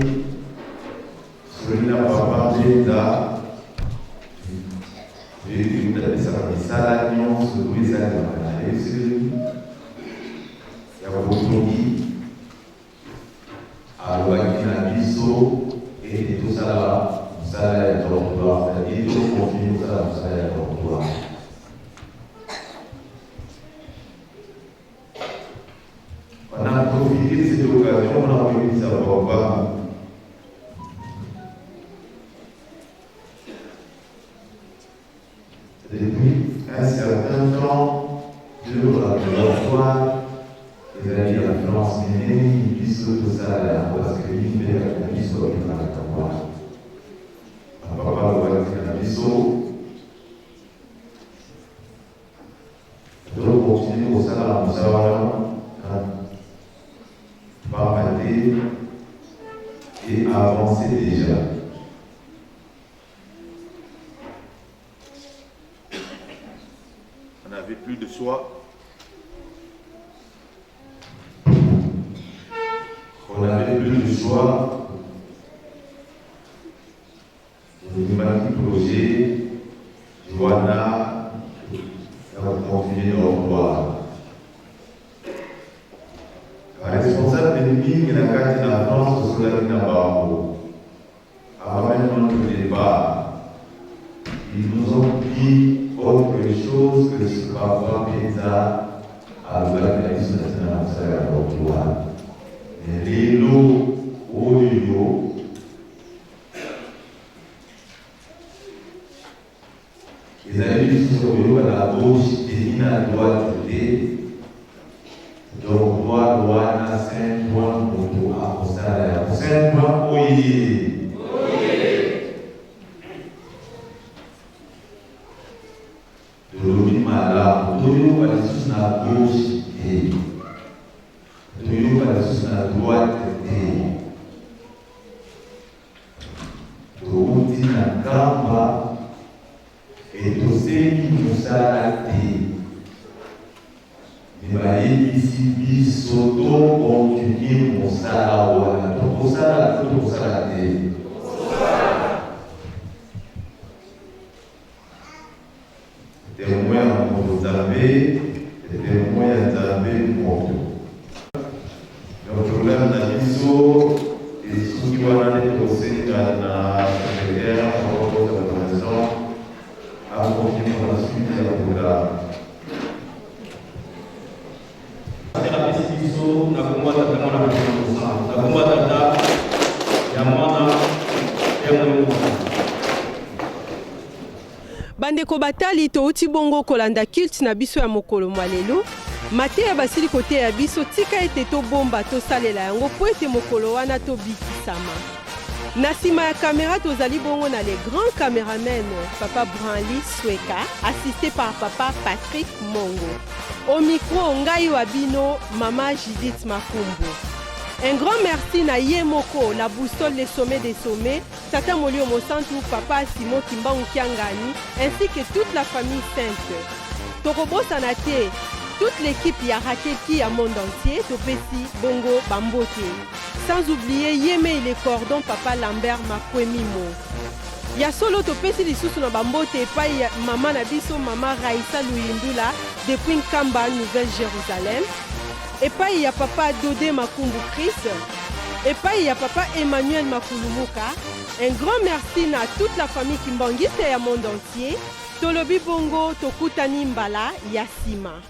tosoli na papa Mbenza, toyebi moto apesaka misala nyonso oyo esalemaka na Yerusalemi ya botongi. Alobaki na biso ete tosala mosala ya dortoir, c'est-à-dire tokontinue kosala mosala ya dortoir. On a profité de cette occasion, on a koyebisa papa depuis un certain temps toyoka ezali ya France, mais ndenge nini biso tosala yango, parce que mingi mpe na biso babimaka wana. Papa alobaki na biso tokontinue kosala mosala wana pamba te et avancer déjà. On n'avait plus de choix. On n'avait plus de choix. Tondimaki projet wana ya kocontinue dortoir. Baresponsable mingi na kati na France tosolaki na bango avant même notre départ. Ils nous ont dit autre chose que ce papa mpenza alobaki na biso na ntina na mosala ya dortoir. Mais lelo oyo ezali lisusu koyoka na gauche te ni na droite te, dortoir wana Saint Ouen moto akosala yango. Saint Ouen oye! Tolobi malamu, toyoka lisusu na gauche te, toyoka lisusu na droite te. Towuti na Nkamba et tosengi mosala te, mais bayebisi biso to continuer mosala wana. Tokosala to tokosala te? Temoin ya moto Nzambe, temoin ya Nzambe moto. Donc problème na biso esuki wana nde tokosenga na secrétaire moko ya président akoki mpona suite ya programme. Apesi biso na kombo ya Tata, Mwana mpe Molimo Mosantu. Na kombo ya Tata, ya Mwana mpe ya Molimo Mosantu. Bandeko batali, touti bongo kolanda culte na biso ya mokolo mwa lelo. Mateya basili koteya biso, tika ete tobomba tosalela yango mpo ete mokolo wana tobikisama. Na sima ya camera tozali bongo na le grand cameraman papa Branly Sweka assisté par papa Patrick Mongo. Au micro ngai wa bino mama Judith Makumbu. Un grand merci na ye moko la boussole le sommet des sommets Tata Molio Mosantu, Papa Simon Kimbangu Kiangani, ainsi que toute la famille sainte. Tokobosana te toute l'équipe ya Rakeki ya monde entier, topesi bongo bambote. Sans oublier Yemei le cordon Papa Lambert Makwemimo. Ya solo topesi lisusu na bambote epai ya mama na biso mama Raissa Luyindula depuis Nkamba Nouvelle Jérusalem, epai ya papa Dode Makumbu Chris, epai ya papa Emmanuel Makulumuka. Un grand merci na toute la famille kimbanguiste ya monde entier. Tolobi bongo tokutani mbala ya sima.